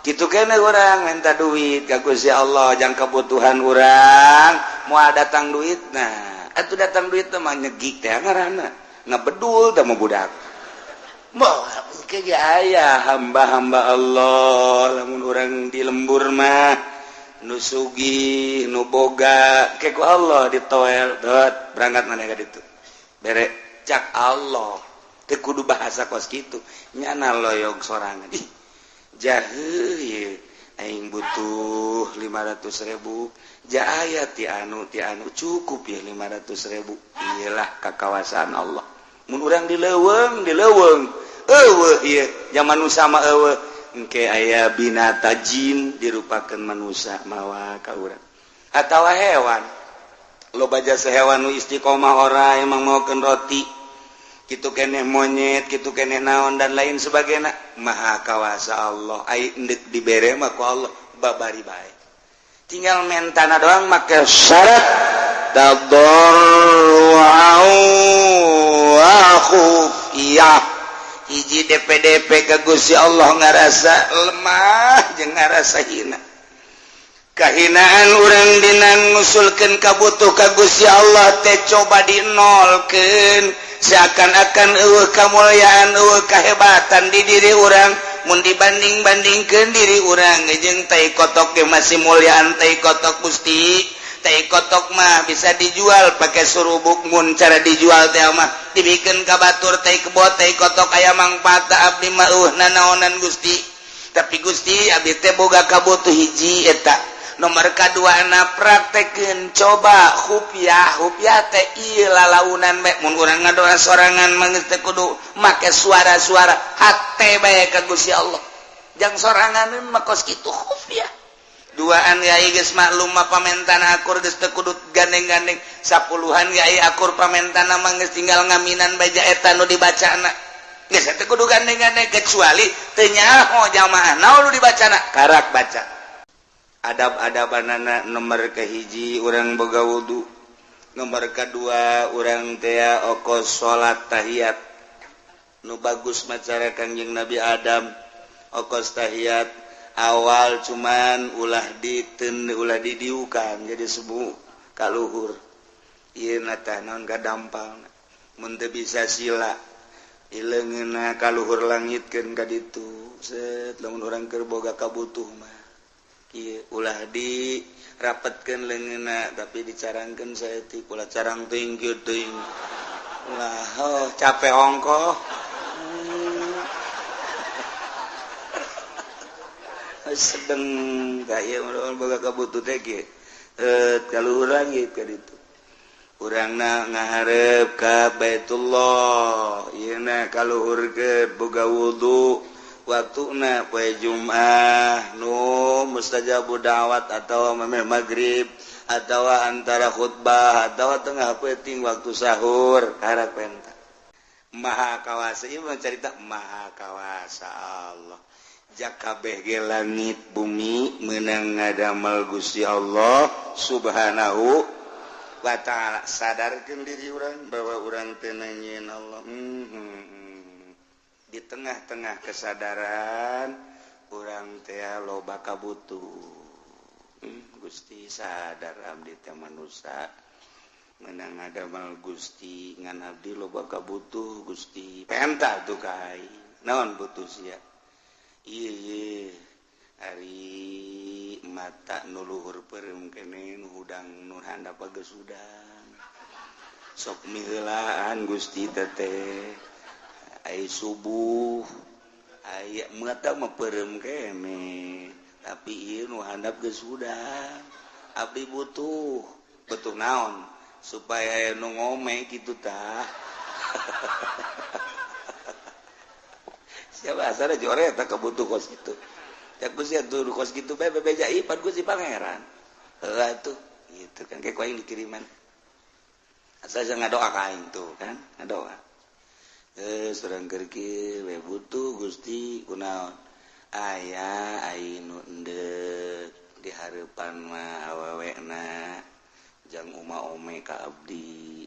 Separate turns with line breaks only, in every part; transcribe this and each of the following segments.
Kitu keneh urang minta duit ka Gusti Allah jang kebutuhan urang, moal datang duit. Nah, atuh datang duit mah nyegik teh ngaranna, ngabedul teh mah budak. Moal ke ge aya hamba-hamba Allah lamun urang di lembur mah nu sugih, nu boga, ke ku Allah ditoel, dot berangkat maneh ka ditu. Bere cak Allah, teu kudu bahasa kos kitu, nyana loyog sorangan. Ih, jahe ye, aing butuh 500.000, ja aya ti anu ti anu cukup ya 500.000. Iyalah kakawasaan Allah. Mun urang di leuweung, di leuweung. Eueuh ieu zaman manusa mah eueuh. Engke aya binata jin dirupakeun manusa mawa ka urang. Atawa hewan. Loba jasa hewan nu istiqomah ora emang maokeun roti. Kitu keneh monyet, kitu keneh naon dan lain sebagainya. Maha kawasa Allah. Ai endek dibere mah ku Allah babari bae. Tinggal mentana doang make syarat tadarru'an wa khufiyah. Hiji DPDP ka Gusti Allah ngarasa lemah jeung ngarasa hina. Kahinaan urang dina ngusulkeun kabutuh ka Gusti Allah teh coba dinolkeun, seakan-akan eueuh kamulyaan, eueuh kahebatan di diri urang. Mun dibanding-bandingkeun diri urang jeung tai kotok ge masih mulyaan tai kotok. Gusti, tai kotok mah bisa dijual pakai surubuk, mun cara dijual teh mah dibikeun ka batur tai kebo tai kotok aya mangfaat, abdi mah eueuh nanaonan Gusti. Tapi Gusti, abdi teh boga kabutuh hiji eta. Nomor kadua na praktekeun coba khufiah. Khufiah teh ieu lalaunan bae, mun urang ngadoa sorangan mah geus teu kudu make suara-suara, hate bae ka Gusti Allah. Jang sorangan mah kos kitu khufiah. Duaan yai geus maklum mah pamentana akur, geus teu kudu gandeng-gandeng. Sapuluhan yai akur pamentana mah geus tinggal ngaminan bae eta nu dibacana. Geus teu kudu gandeng-gandeng kecuali teu nyaho jamaah naon nu dibacana, karak baca. Adab-adabanana nomor kahiji urang boga wudu, nomor kedua urang teh okos salat tahiyat nu bagus macara Kangjeng Nabi Adam okos tahiyat awal, cuman ulah diten, ulah didiukan jadi sebu kaluhur ieu na tah naon kadampal. Mun teu bisa sila, ileungeunna kaluhur langitkeun ka ditu set. Lamun urang keur boga kabutuh mah kieu, ulah di rapetkeun leungeunna tapi dicarangkeun saeutik, ulah carang teuing kieu teuing, ulah oh capek ongkoh. Sedeng kaya boga kabutuh teh kieu, kaluhur langit ka ditu, urangna ngaharep ka Baitullah ieu na kaluhurkeun, boga wudu, waktuna poe Jumat nu mustajabu da'wat atau memeh maghrib atau antara khutbah atau tengah peuting waktu sahur, karak penta. Maha kawasa ieu mah carita maha kawasa Allah. Jakabeh ge langit bumi meunang ngadamel Gusti Allah Subhanahu wa ta'ala. Sadarkeun diri urang bahwa urang teu nanyieun Allah. Di tengah-tengah kesadaran urang teh loba kabutuh. Gusti, sadar abdi teh manusia meunang ngadamel Gusti, ngan abdi loba kabutuh Gusti. Penta tuh ka aing, naon butuh sia? Ieu ari mata nu luhur peureum keneh, nu hudang nu handap geus hudang, sok miheulaan Gusti teteh. Ai subuh aya mata mah peureum keneh, tapi ieu nu handap geus hudang. Abdi butuh butuh naon supaya aya nu ngome kitu tah. Siapa asal jore eta kabutuh kos kitu. Ya Gusti atuh kos kitu bae bebeja ipan Gusti Pangeran. Heuh atuh gitu kan kayak ku aing dikiriman. Asal saya ngadoa ka aing tuh kan, ngadoa. Surang keur kieu we butuh Gusti kunaon? Aya ai nu endek di hareupan mah awewena jang uma ome ka abdi.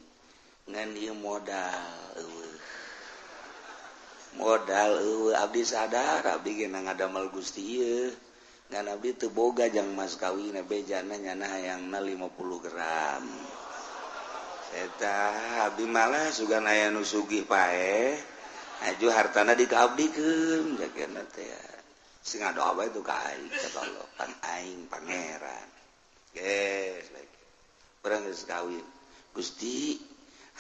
Ngan ieu modal eueuh. Modal eueuh, abdi sadar abdi ge ngadamel Gusti ieu. Ngan abdi teu boga jang mas kawin bejana nyana hayangna 50 gram. Eta abdi malah sugan aya nu sugih paeh aju hartana dikaabdikeun jagana teh. Sing ngadoa bae tu ka aing cek Allah pan aing pangeran. Geus urang geus kawin. Gusti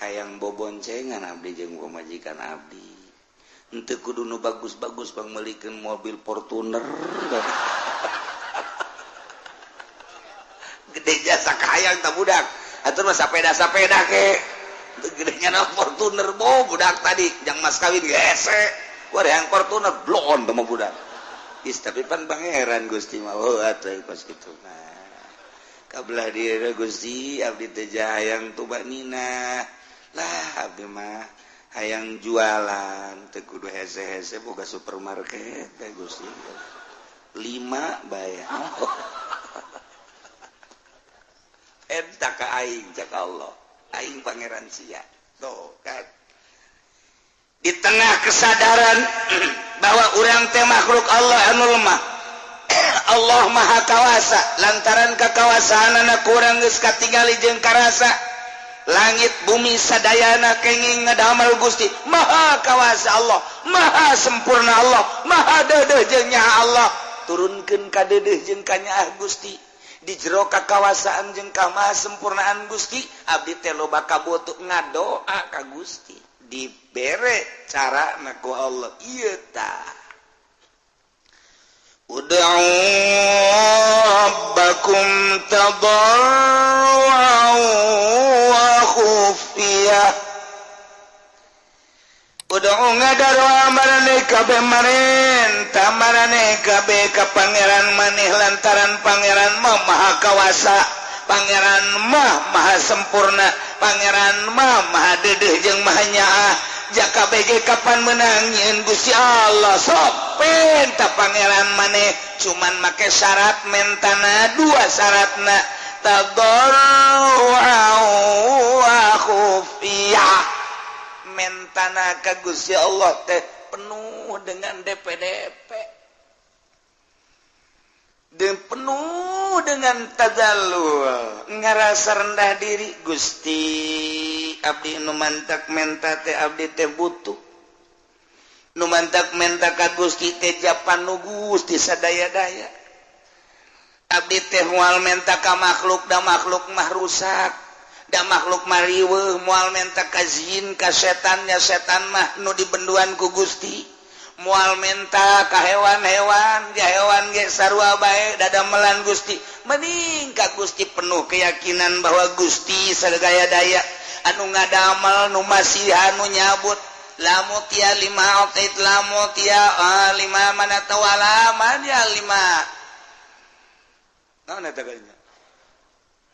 hayang boboncengan abdi jeung pamajikan abdi. Henteu kudu nu bagus-bagus pangmeulikeun mobil Fortuner. Gede jasa kahayang tah budak. Atur mah sapeda-sapeda ke. Gedenya na Fortuner bo budak tadi jang mas kawin hese. Wah yang Fortuner blon teh mah budak. Is tapi pan pangeran Gusti mah oh atuh kos kitu mah. Kabelah dieu Gusti abdi teh hayang tubanina. Lah abdi mah hayang jualan teu kudu hese-hese boga supermarket teh Gusti. 5 bae. Eta ka aing cak Allah, aing pangeran sia. Tuh kan. Di tengah kesadaran bahwa urang teh makhluk Allah anu lemah. Allah Maha Kawasa, lantaran kakawasaanana kurang geus katingali jeung karasa. Langit bumi sadayana kenging ngadamel Gusti Maha Kawasa Allah, Maha sempurna Allah, Maha deudeuh jeung nyaah Allah. Turunkeun ka deudeuh jeung ka nyaah Gusti. Di jero kakawasaan jeung ka maha sempurnaan Gusti, abdi teh loba kabutuh ngadoa ka Gusti. Dibere cara na ku Allah ieu tah. Ud'u rabbakum tadarru'an wa khufiyah. Ud'u ngadarua maraneh kabeh marenta maraneh kabeh ka pangeran maneh lantaran pangeran mah maha kawasa, pangeran mah maha sempurna, pangeran mah maha deudeuh jeung maha nyaah. Jaka BG kapan menang nyieun Gusti Allah sok penta pangeran maneh cuman make syarat mentana dua syaratna tadarru'an wa khufiyah. Mentana ka Gusti Allah teh penuh dengan DPDP dan penuh dengan tadallul, ngarasa rendah diri. Gusti abdi nu mantak menta teh abdi teh butuh, nu mantak menta ka Gusti teh japan nu Gusti sadaya-daya. Abdi teh moal menta ka makhluk da makhluk mah rusak, da makhluk mah riweuh, moal menta ka jin ka setannya setan mah nu dibenduan ku Gusti. Moal menta ka hewan-hewan, ja hewan ge sarua bae dadamelan Gusti. Mending ka Gusti penuh keyakinan bahwa Gusti sagaya-daya anu ngadamel nu masihan nu nyabut. Lamu tia lima atait lamu tia lima mana tawala man ya lima. Naon eta kalinya?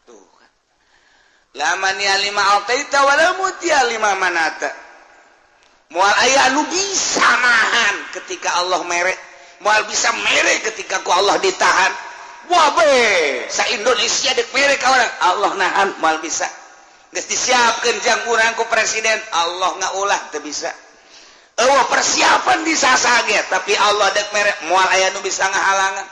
Tuh kan. Laman ya lima ataita wala mutia lima manata. Moal aya anu bisa nahan ketika Allah mere, moal bisa mere ketika ku Allah ditahan. Wah be, sa Indonesia dek mere ka urang, Allah nahan moal bisa. Geus disiapkeun jang urang ku presiden, Allah ngaulah teu bisa. Eueuh persiapan disasage, tapi Allah dek mere moal aya nu bisa ngahalangan.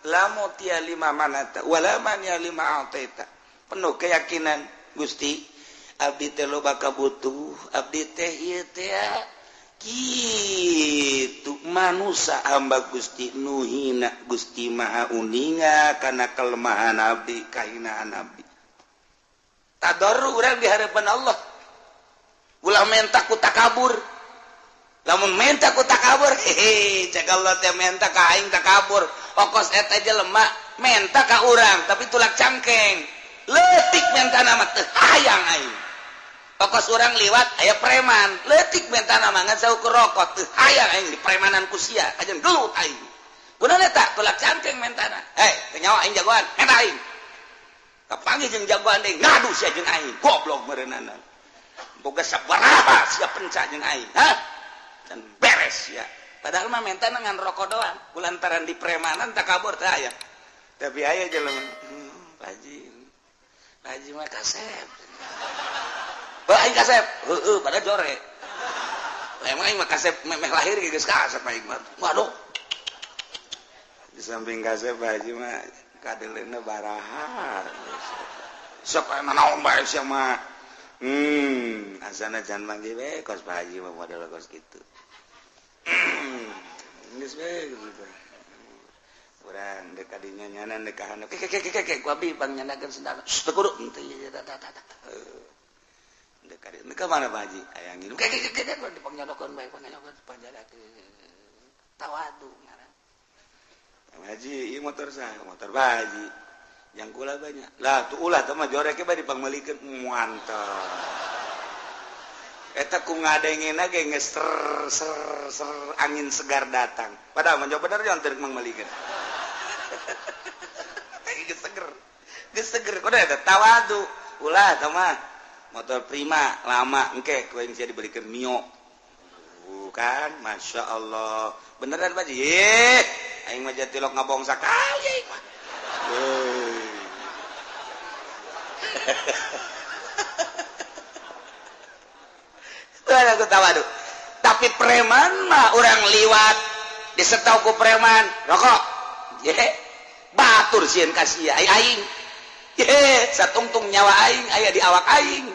Lamu tia lima manata wala man ya lima ataita. Penuh keyakinan Gusti abdi teh loba kabutuh, abdi teh ieu teh kitu manusa hamba Gusti nu hina, Gusti Maha uninga kana kelemahan abdi, kahinaan abdi. Tadarru urang di hadapan Allah. Ulah menta ku takabur. Lamun menta ku takabur, hehe, cek Allah teh menta ka aing takabur. Okos eta jelema menta ka urang tapi tulak cangkeng. Leutik menta nama teu hayang aing. Okos urang liwat aya preman, leutik menta nama ngan saukur rokok teu hayang aing di premanan ku sia, kajen gelut aing. Gunana eta tulak cangkeng mentana. Hei, teu nyawa aing jagoan, menta aing. Kapanggih jeung jagoan deui ngadu sia jeung aing, goblok meureunana. Boga sabaraha sia penca jeung aing, hah? Dan beres ya. Padahal mah mentana ngan rokok doang, kulantaran di premanan takabur teh aya. Tapi aya jelema, Pak Haji mah kasep. Heuh aing kasep. Heueuh pada jore. Lah emang aing mah kasep memeh lahir geus kasep aing mah. Waduh. Di samping kasep Pak Haji mah kadeleuna baraha. Sok aya naon bae sia mah. Asana jangan manggil we kos Pak Haji mah model kos kitu. Geus we gitu. Urang dek kadinya nyanan dek kahana. Ke ke ke ke ku abi pangnyandakeun sendal. Teu kudu henteu ieu tah tah tah. Dek kadinya ka mana Pak Haji? Aya nginum. Ke ke ke ke dipangnyandakeun bae pangnyandakeun panjadakeun. Tawadu ngaran. Pak Haji, ieu motor saha? Motor Pak Haji. Yang kula banyak. Lah tuh ulah teh mah joreke bae dipangmeulikeun mantap. Eta ku ngadengena ge geus ser ser ser angin segar datang. Padahal mah bener jangan teu mangmeulikeun. Geus seger. Geus seger kudu eta tawadu. Ulah teh mah motor Prima lama engke ku aing sia dibelikeun Mio. Bukan, Masya Allah. Beneran Pak Haji? Aing mah jatilok ngabong sakali aing mah. Aku. Tapi preman mah orang liwat disetau ku preman rokok ye batur sieun ka sia aing ye satungtung nyawa aing aya di awak aing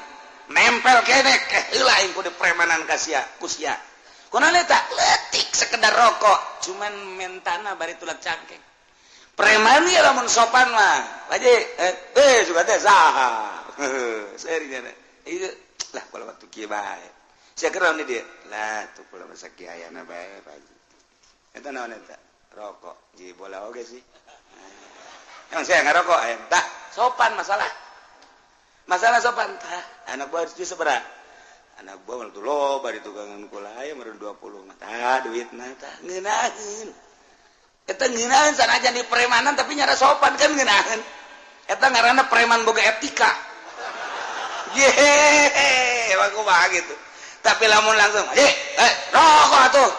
nempel kenek heula aing kudu premanan ka sia ku sia kunaon eta leutik sekedar rokok cuman mentana bari tulak cangkeng preman ieu lamun sopan mah Haji suka teh saha serinya ieu lah kalau waktu kieu bae sia keur ni dia lah tuh kula masa kieu ayana bae Pak Haji eta naon eta rokok ji bola oge sih emang saya ngarokok aya tah sopan masalah masalah sopan tah anak buah harus sabaraha anak buah mah tuh loba di tukangan kula aya meureun 20 mah tah duitna tah ngeunaheun eta ngeunaheun sanajan di premanan tapi nyara sopan kan ngeunaheun eta ngaranna preman boga etika. Yehehe, emang kumaha gitu. Tapi lamun langsung, rokok atuh.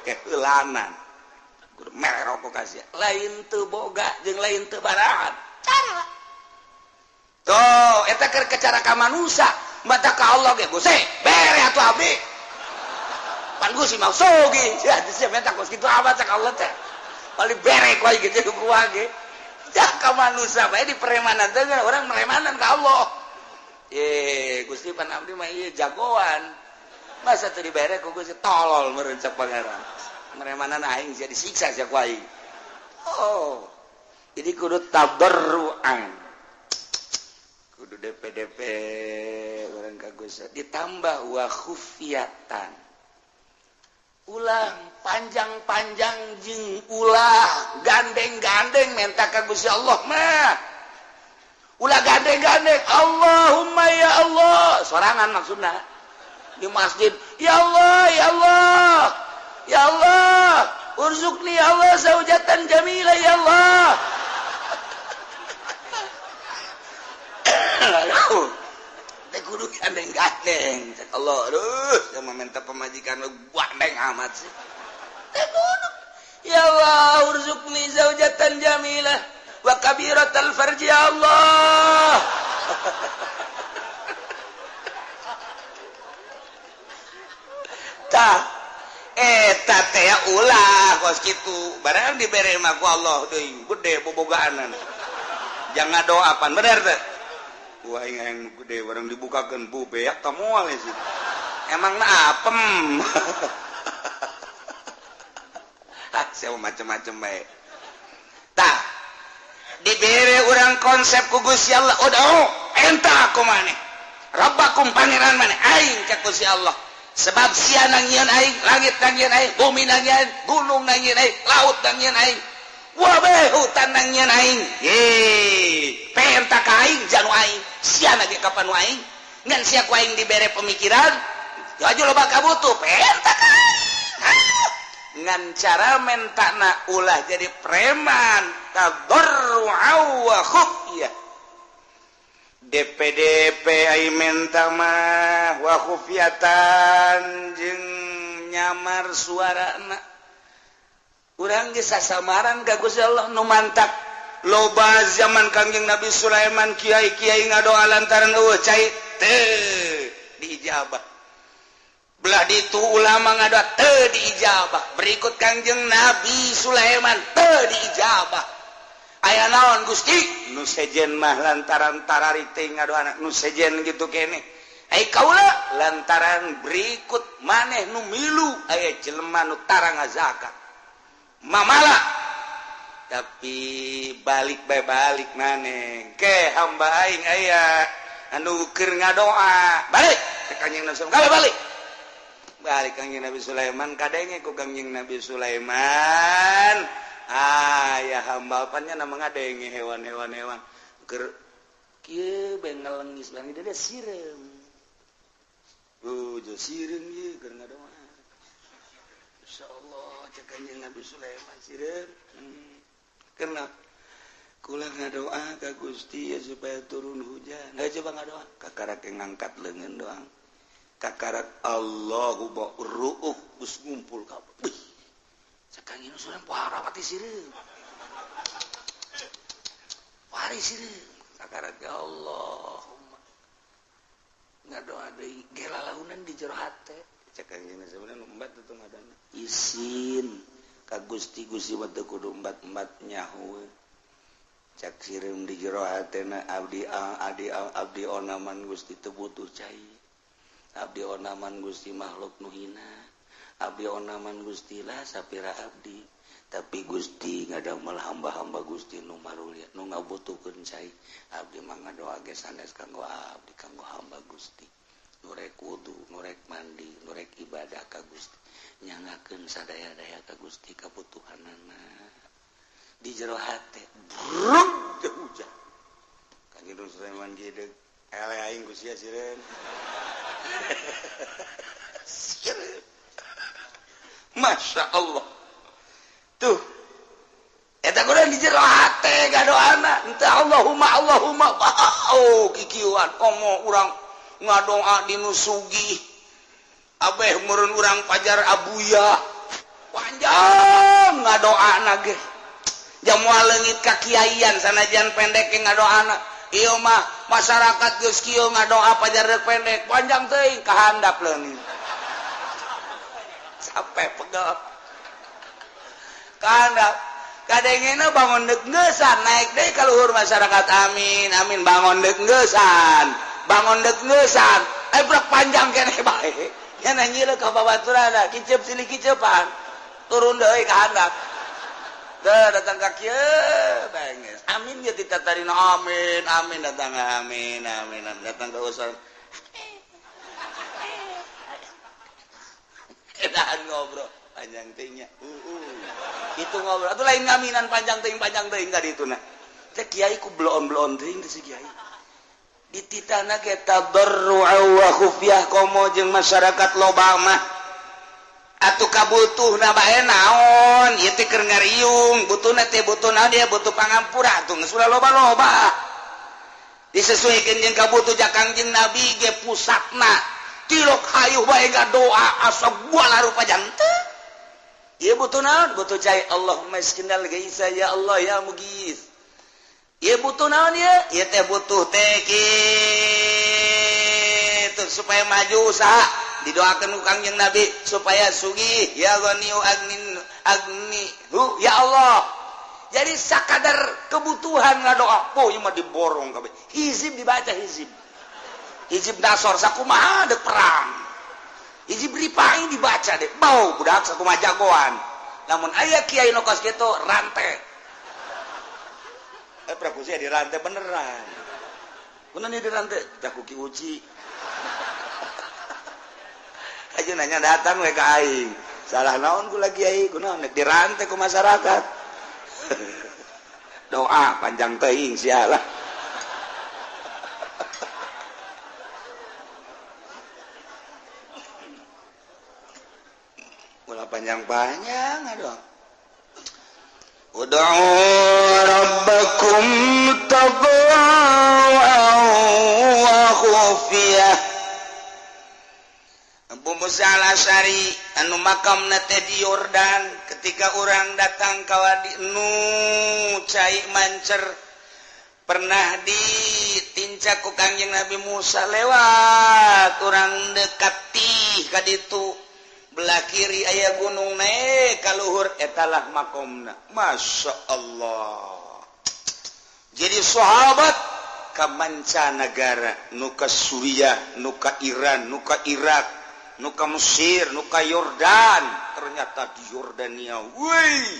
Keulanan. Kudu mere rokok ka sia. Lain teu boga jeung lain teu barahan. Cara. Tuh, eta keur cara ka manusia, mata ka Allah ge Gusti, bere atuh abdi. Pan Gusti mah sogi. Sia sia menta kos kitu amat cak Allah teh. Paling bere ku aing gitu ku ge. Cak ka manusia bae di premanan teh urang meremanan ka Allah. Gusti pan abdi mah ieu jagoan. Masa teu dibere ku Gusti tolol meureun cak pangeran. Meremanan aing sia disiksa sia ku aing. Oh. Jadi kudu tabarruan. Kudu DPDP urang ka Gusti ditambah wa khufiyatan. Ulah panjang-panjang jeung ulah gandeng-gandeng menta ka Gusti Allah mah. Ulah gandeng-gandeng Allahumma ya Allah sorangan maksudna di masjid ya Allah ya Allah ya Allah urzukni ya Allah zaujatan jamila ya Allah. Aduh teh kudu gandeng-gandeng cek Allah aduh sama minta pemajikan lu gandeng amat sih teh kudu ya Allah urzukni zaujatan jamilah wa kabiratal farji ya Allah. Tah eta teh ulah kos kitu barang dibere mah ku Allah deui gede bobogaanan jangan doa pan bener teh ku aing hayang gede barang dibukakeun bu beak tah moal sih emangna apem. Ah sia macem-macem bae tah dibere urang konsep ku Gusti Allah udah enta aku maneh Rabbakum pangeran maneh aing ka Gusti Allah sebab sia nangieun aing langit nangieun aing bumi nangieun gunung nangieun aing laut nangieun aing wabe hutan nangieun aing ye penta ka aing janu aing sia lagi kapan aing ngan sia ku aing dibere pemikiran aju loba kabutuh penta ka aing ngan cara mentana ulah jadi preman tadarru'a wa khufyah DPDP ai menta mah wa khufyatan jeung nyamar suarana urang geus sasamaran ka Gusti Allah nu mantak loba zaman Kangjeng Nabi Sulaiman kiai-kiai ngadoa lantaran eueuh cai teu diijabah. Belah ditu ulama ngadoa teu diijabah. Berikut Kangjeng Nabi Sulaiman teu diijabah. Aya naon Gusti? Nu sejen mah lantaran tararite ngadoana, nu sejen gitu keneh. Ai kaula lantaran berikut maneh nu milu aya jelema nu tara ngazakat. Mamala tapi balik bae balik maneh ke hamba aing aya anu keur ngadoa. Balik ke Kangjeng Nabi Sulaiman. Balik. Balik Kangjeng Nabi Sulaiman kadenge ku Kangjeng Nabi Sulaiman. Ah ya hamba apanya nama ngadenge hewan-hewan hewan keur kieu bae ngelengis bang dia sireum. Jo sireum ieu keur ngadoa. Insyaallah cek Kangjeng Nabi Sulaiman sireum. Karena kula ngadoa ka Gusti ya supaya turun hujan. Nah, coba ngadoa kakarak ngangkat leungeun doang. Kakarak Allahu ba'ruuh geus ngumpul kabeh. Wih. Sakangin urang pohara pati sireum. Pari sireum. Kakarak ya Allahumma. Ngadoa deui gelalaunan di jero hate. Cek Kangjeng sebenarnya embat teu ngadana. Isin ka Gusti Gusti mah teu kudu embat-embat nyaho. Cak sireum di jero hatena abdi abdi abdi onaman Gusti teu butuh cai. Abdi onaman Gusti makhluk nu hina. Abdi onaman Gusti lah sapira abdi. Tapi Gusti ngadamel hamba-hamba Gusti nu marulia nu ngabutuhkeun cai. Abdi mah ngadoa ge sanes kanggo abdi kanggo hamba Gusti. Nu rek wudu, nu rek mandi, nu rek ibadah ka Gusti. Nyangakeun sadaya-daya ka Gusti kabutuhanana. Di jero hate bruk teu hujan. Kanjeng Sulaiman gede ele aing Gusti sireun. Masya Allah tuh eta kurang di jero hate gadoana ente Allahumma Allahumma oh kikiuan komo urang ngadoa di nu sugih abeh meureun urang pajar abuya panjang ngadoana ge jamual leungit ka kiaian sanajan pendek ge ngadoana ieu mah masyarakat geus kieu ngadoa pajar rek pendek panjang teuing kahandap leungit sampai pegel kahandap kadengena bangun deuk ngeusan naik deui ka luhur masyarakat amin amin bangun deuk ngeusan bangun deuk ngeusan eh brek panjang keneh bae nya nanyieun ka babaturanna kiceup silih kiceupan turun deui kahandap teu datang ka kieu benges amin ge ditatarina amin amin datang amin amin datang ka usul edahan ngobrol panjang teuing nya itu ngobrol atuh lain ngaminan panjang teuing ka dituna teh kiai ku bloon-bloon teuing teh si kiai dititahna ge tadarru'a wa khufyah komo jeung masyarakat loba mah atuh kabutuhna bae naon ieu teh keur ngariung butuhna teh butuh naon dia butuh pangampura atuh geus ulah loba-loba disesuaikeun jeung kabutuh ja Kangjeng Nabi ge pusatna tilok hayuh bae ngadoa asa buala rupa janten ieu butuh naon butuh cai Allahumma iskinal gaisa ya Allah ya mugis ieu butuh naon ieu ieu teh butuh teh kitu supaya maju usaha didoakeun ku Kangjeng Nabi supaya sugih ya ghaniyu agnin agni hu ya Allah. Jadi sakadar kebutuhan ngadoa poh ieu mah diborong kabeh hizib dibaca hizib hizib dasor sakumaha dek perang hizib ripai dibaca deh bau budak sakumaha jagoan namun aya kiai nu kos kitu rantai praku sia dirantai beneran bener nih dirantai tah ku Ki Uci aja nanya datang we ka aing salah naon kula kiai kunaon dirantai ku masyarakat doa panjang teuing sialah. Ulah panjang-panjang aduh. Ud'u rabbakum tadarru'an wa khufiyah. Abu Musa al-Asy'ari anu makamna teh di Yordan ketika orang datang ka wadi nu cai mancer Pernah ditincak ku Kangjeng Nabi Musa lewat urang dekati ka ditu belah kiri aya gunung naik ka luhur etalah makomna. Masya Allah. Jadi sahabat ka mancanagara, nu ka Suriah, nu ka Iran, nu ka Irak, nu ka Mesir, nu ka Yordan. Ternyata di Yordania, wih,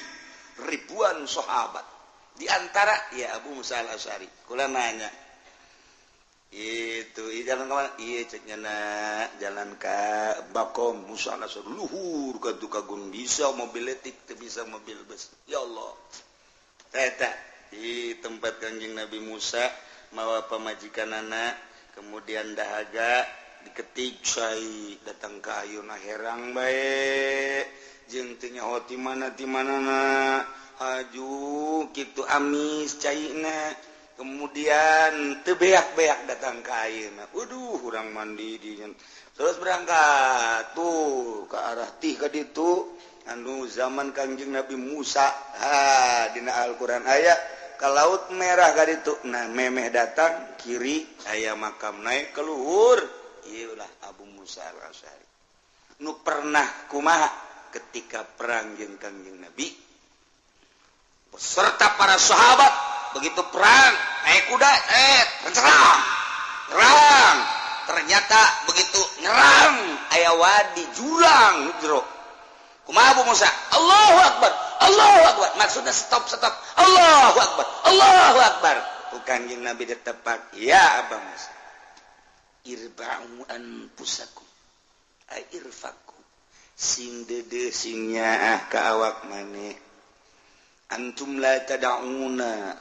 ribuan sahabat. Di antara ya Abu Musa Al-Asy'ari. Kula nanya, itu jalan kemana? Iya cek nyana jalan ke Bakom Musa Al-Asy'ari luhur ka ka gunung, bisa mobil letik teu bisa mobil bus. Ya Allah. Eta di tempat Kanjeng Nabi Musa mawa pamajikanana, kemudian dahaga diketik cai datang ka ayeuna herang bae jeung teu nyaho ti mana ti manana. Aju kitu amis caina, kemudian teu beak-beak datang ka ayeuna. Waduh, urang mandi di terus berangkat tuh ke arah tih ka ditu anu zaman Kangjeng Nabi Musa. Ha, dina Al-Qur'an aya ka Laut Merah ka ditu. Nah, memeh datang kiri aya makam naik ke luhur. Ieu lah Abu Musa Al-Asy'ari. Nu pernah kumaha ketika perang jeung Kangjeng Nabi beserta para sahabat, begitu perang naik kuda, serang perang, ternyata begitu nyerang aya wadi jurang jero. Kumaha Abu Musa? Allahu Akbar, Allahu Akbar, maksudnya stop stop, Allahu Akbar, Allahu Akbar. Ku Kangjeng Nabi ditepak, ya Abu Musa, irba'u anfusakum ay irfaku, sing dede sing nyaah ka awak maneh. Antum la tad'una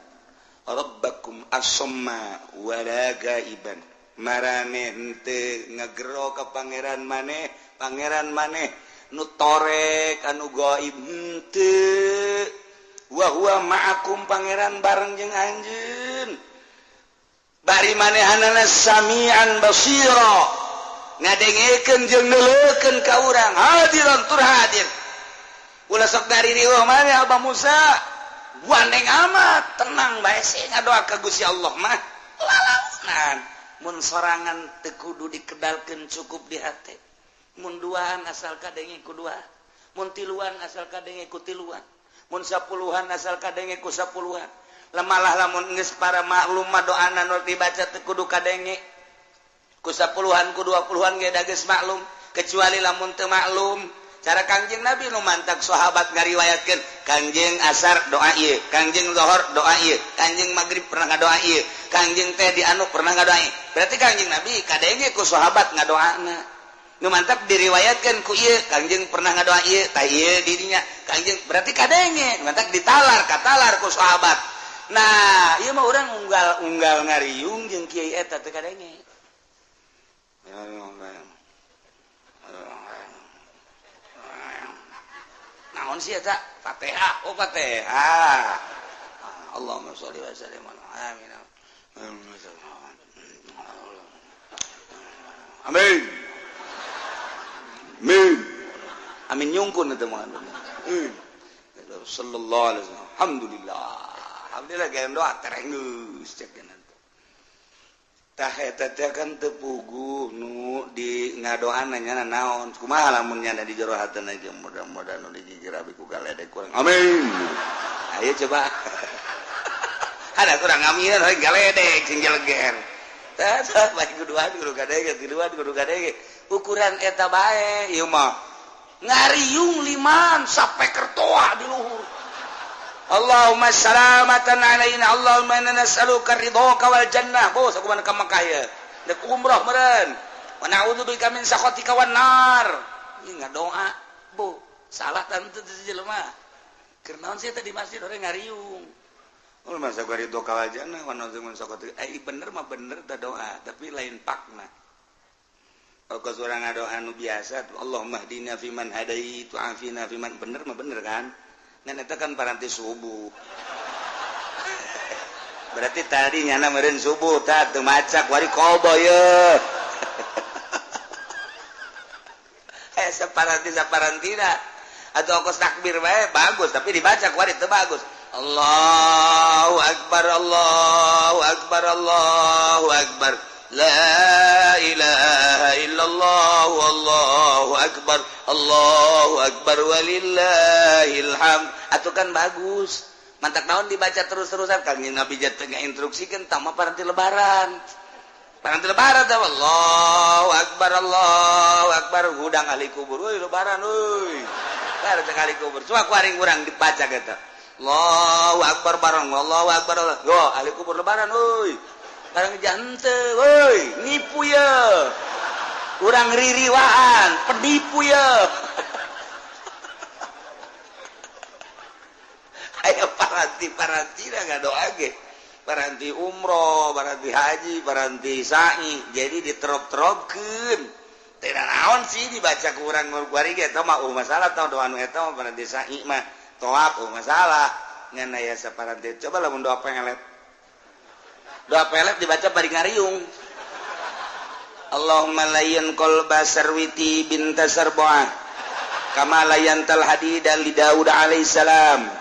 rabbakum asamma wala gaiban. Marane henteu ngagero ka pangeran maneh, pangeran maneh nu torek anu gaib henteu. Wa huwa ma'akum, pangeran bareng jeung anjeun. Bari manehanana sami'an basira, ngadengekeun jeung neuleukeun ka urang, hadiran tur hadir. Ulah sok dari riweuh maneh Abah Musa, gandeng amat, tenang bae sih ngadoa ka Gusti Allah mah. Lalaunan mun sorangan teu kudu dikedalkeun, cukup di hate. Mun duaan asal kadenge ku dua, mun tiluan asal kadenge ku tiluan, mun sapuluhan asal kadenge ku sapuluhan. Lemalah lamun geus para maklum mah doana nu dibaca teu kudu kadenge ku sapuluhan ku 20-an ge da geus maklum, kecuali lamun teu maklum cara Kangjeng Nabi nu mantak sahabat ngariwayatkeun Kangjeng asar doa ieu, Kangjeng zuhur doa ieu, Kangjeng maghrib pernah ngadoa ieu, Kangjeng teh di anu pernah ngadoa ieu. Berarti Kangjeng Nabi kadenge ku sahabat ngadoana. Nu mantap diriwayatkeun ku ieu, Kangjeng pernah ngadoa ieu, tah ieu dirinya Kangjeng berarti kadenge, mantap ditalar katalar ku sahabat. Nah, ieu mah urang unggal-unggal ngariung jeung kiai eta teu kadenge. Naon sih eta? Fatihah. Oh, Fatihah. Allahumma sholli wa sallim ala amin. Amin. Amin. Amin nyungkun eta mah. Sallallahu alaihi wasallam. Alhamdulillah. Alhamdulillah gaya doa terenggeus cek nanti. Tah eta teh kan teu puguh nu di ngadoana nya naon. Kumaha lamun nya di jero hatena jeung mudah-mudahan nu digigir abi ku galedek kurang. Amin. Ayo coba. Ada kurang amin we galedek sing jeleger. Tah tah bae kuduan kudu kadenge tiluan kudu kadenge. Ukuran eta bae ieu mah. Ngariung liman sampai kertoa di luhur. Allahumma salamatan alaina, Allahumma inna nas'aluka ridhoka wal jannah. Bos aku mana ka Mekah ya. Dek umroh meureun. Wa na'udzubika min sakhatika wan nar. Ieu ngadoa, Bu. Salah tante teu jelema. Keur naon sih teh di masjid urang ngariung. Oh, masa gua ridhoka wal jannah wa na'udzubika min sakhatika. Bener mah bener teh doa, tapi lain pakna. Kalau urang ngadoa nu biasa, Allahumma hdina fiman hadait wa afina fiman, bener mah bener kan? Ngan eta kan paranti subuh. Berarti tadi nyana meureun subuh tah teu macak wari kobo ye. Saparanti saparantina atau ongkos takbir bae bagus tapi dibaca kuari teu bagus. Allahu akbar, Allahu akbar Allahu akbar la ilaha illallah wallahu akbar Allahu akbar walillahil hamd. Atuh kan bagus. Mantak naon dibaca terus-terusan Kangjeng Nabi tengah instruksikeun tama paranti lebaran. Paranti lebaran teh Allahu akbar Allahu akbar hudang ahli kubur euy lebaran euy. Lebaran teh ahli kubur. Coba ku aring urang dibaca kitu. Allahu akbar bareng Allahu akbar. Yo ahli kubur lebaran euy. Barang jante euy nipu ye. Urang ririwaan penipu ye. Ayo paranti-paranti dah ngadoa ge. Paranti umroh, paranti haji, paranti sa'i. Jadi diterop-teropkeun. Teu naon sih dibaca ku urang kuari ge eta mah masalah tah doa nu eta mah paranti sa'i mah tawaf masalah. Ngan aya saparanti coba lamun doa pelet. Doa pelet dibaca bari ngariung. Allahumma layyin qalba sarwiti binta sarbuah kama layyantal hadida li Daud alaihissalam.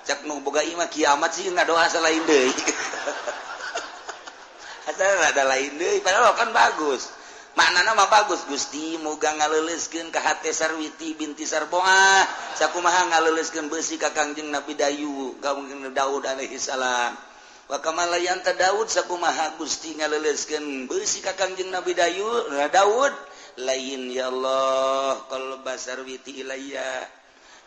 Cak nu boga imah kiamat sih ngadoa lain deui. Asal ada lain deui padahal kan bagus. Maknana mah bagus Gusti muga ngaleuleuskeun ka hate Sarwiti binti Sarboah sakumaha ngaleuleuskeun beusi ka Kangjeng Nabi Dayu ka Kangjeng Daud alaihi salam. Wa kama layanta Daud sakumaha Gusti ngaleuleuskeun beusi ka Kangjeng Nabi Dayu Daud lain ya Allah qalba Sarwiti ilayya.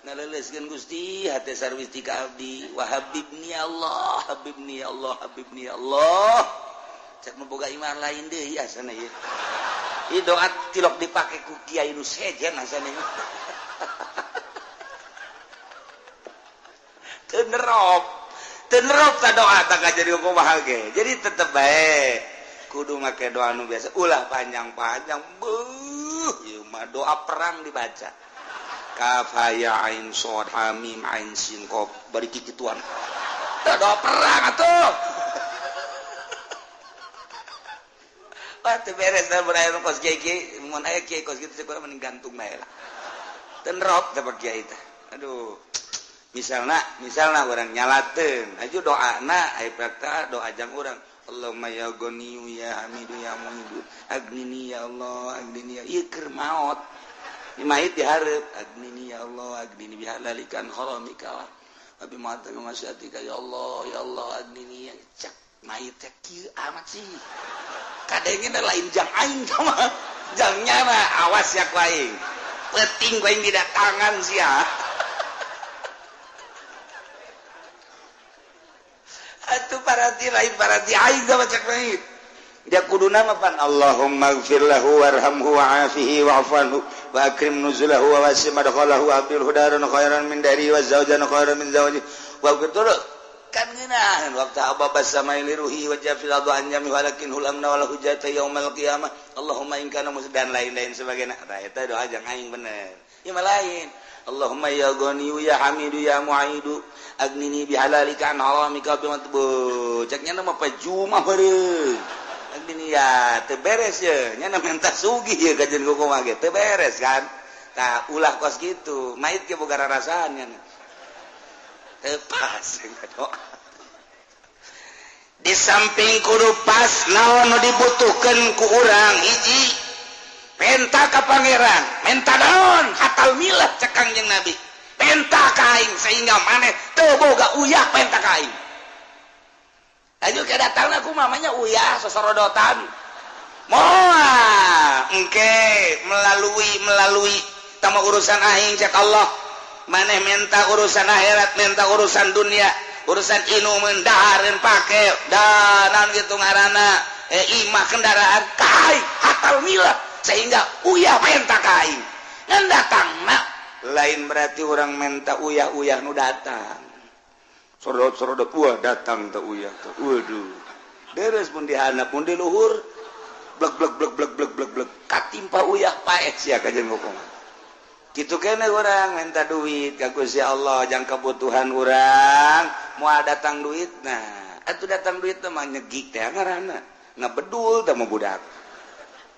Ngaleuleuskeun Gusti hate Sarwiti ka abdi wa habibni Allah habibni Allah habibni Allah. Cek nu boga iman lain deui asana ieu. Ieu doa tilok dipake ku kiai nu sejen asana ieu. Teu nerop. Teu nerop ta doa ta jadi kumaha ge. Jadi tetep bae kudu make doa nu biasa ulah panjang-panjang. Beuh ieu mah doa perang dibaca. Kaf ha ya ain shad ha mim ain sin qaf bari kikituan. Tah doa perang atuh. Wah teu beres da mun aya kos kiai mun aya kiai kos kitu teh mending gantung bae lah. Teu nerop teh kiai teh. Aduh. Misalna urang nyalateun, aju doana aya prakta doa jang urang. Allahumma ya Ghaniyu ya Hamidu ya Mu'idu agnini ya Allah agnini ya ieu keur maot. Mayit diharap agnini ya Allah agnini bihalalikan haramika wa bima masatika ya Allah ya Allah agnini ya cak mayit teh kieu amat sih kadengena lain jang aing mah jangnya mah awas ya ku aing penting ku aing didatangan sia atuh paranti lain paranti aing mah cak mayit dia kuduna mah pan Allahumma ighfir lahu warhamhu wa'afihi wa'fu anhu wa akrim nuzulahu wa wasi' madkhalahu wa abdilhu daran khairan min dari wa zawjan khairan min zawji wa betul kan ngeunaheun waktu ababa samai liruhi wa jafil adu anjami walakin hulamna wal hujjata yaumal qiyamah Allahumma in kana dan lain-lain sebagainya. Tah eta doa jang aing bener ieu mah lain. Allahumma ya Ghaniyu ya Hamidu ya Mu'idu agnini bihalalika an haramika bi matbu cek nya mah pajumah beureum agnini ya teu beres ye nya menta sugih ye kajeun kumaha ge teu beres kan. Tah ulah kos kitu mayit ge boga rarasaan nya teu pas doa. Di samping kudu pas naon nu dibutuhkeun ku urang hiji penta ka pangeran menta naon hatal milah cek Kangjeng Nabi penta ka aing sehingga maneh teu boga uyah penta ka aing. Aju ke datangna ku mamanya uyah sosorodotan. Moal engke melalui tama urusan aing cek Allah. Maneh menta urusan akhirat, menta urusan dunia, urusan inumeun dahareun pake, danan kitu ngaranna, imah kendaraan kai hatal milah sehingga uyah menta ka aing. Ngan datangna lain berarti urang menta uyah-uyah nu datang. Sorodot-sorodot wah datang teh uyah teh. Waduh. Deres mun dihandap mun di luhur blek blek blek blek blek blek blek katimpa uyah paeh sia kajeun ngomong. Kitu kene urang minta duit ka Gusti Allah jang kebutuhan urang moal datang duit nah atuh datang duit teh mah nyegik teh ngaranna ngabedul teh mah budak.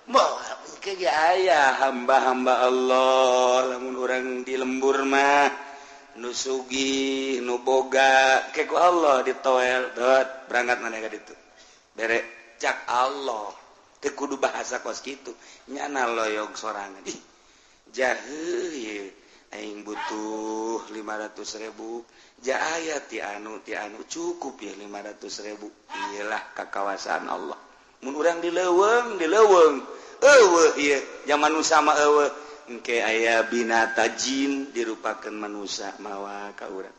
Moal ke ge aya hamba-hamba Allah lamun urang di lembur mah nu sugih nu boga ke ku Allah ditoel dot berangkat maneh ka ditu. Bere cak Allah teu kudu bahasa kos kitu nyana loyog sorangan. Ih jahe ye aing butuh 500.000 ja aya ti anu cukup ya 500.000. Iyalah kakawasaan Allah. Mun urang di leuweung eueuh ieu zaman manusa mah eueuh engke aya binata jin dirupakeun manusa mawa ka urang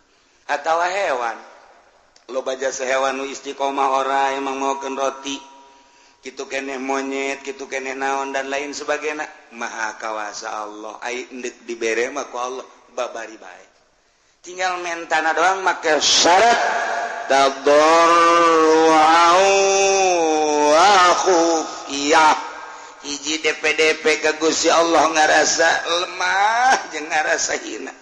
atawa hewan. Loba jasa hewan nu istiqomah ora emang maokeun roti kitu keneh monyet kitu keneh naon dan lain sebagainya. Maha kawasa Allah ai endek dibere mah ku Allah babari bae tinggal mentana doang make syarat tadarru'an wa khufiyah. Hiji DPDP ka Gusti Allah ngarasa lemah jeung ngarasa hina.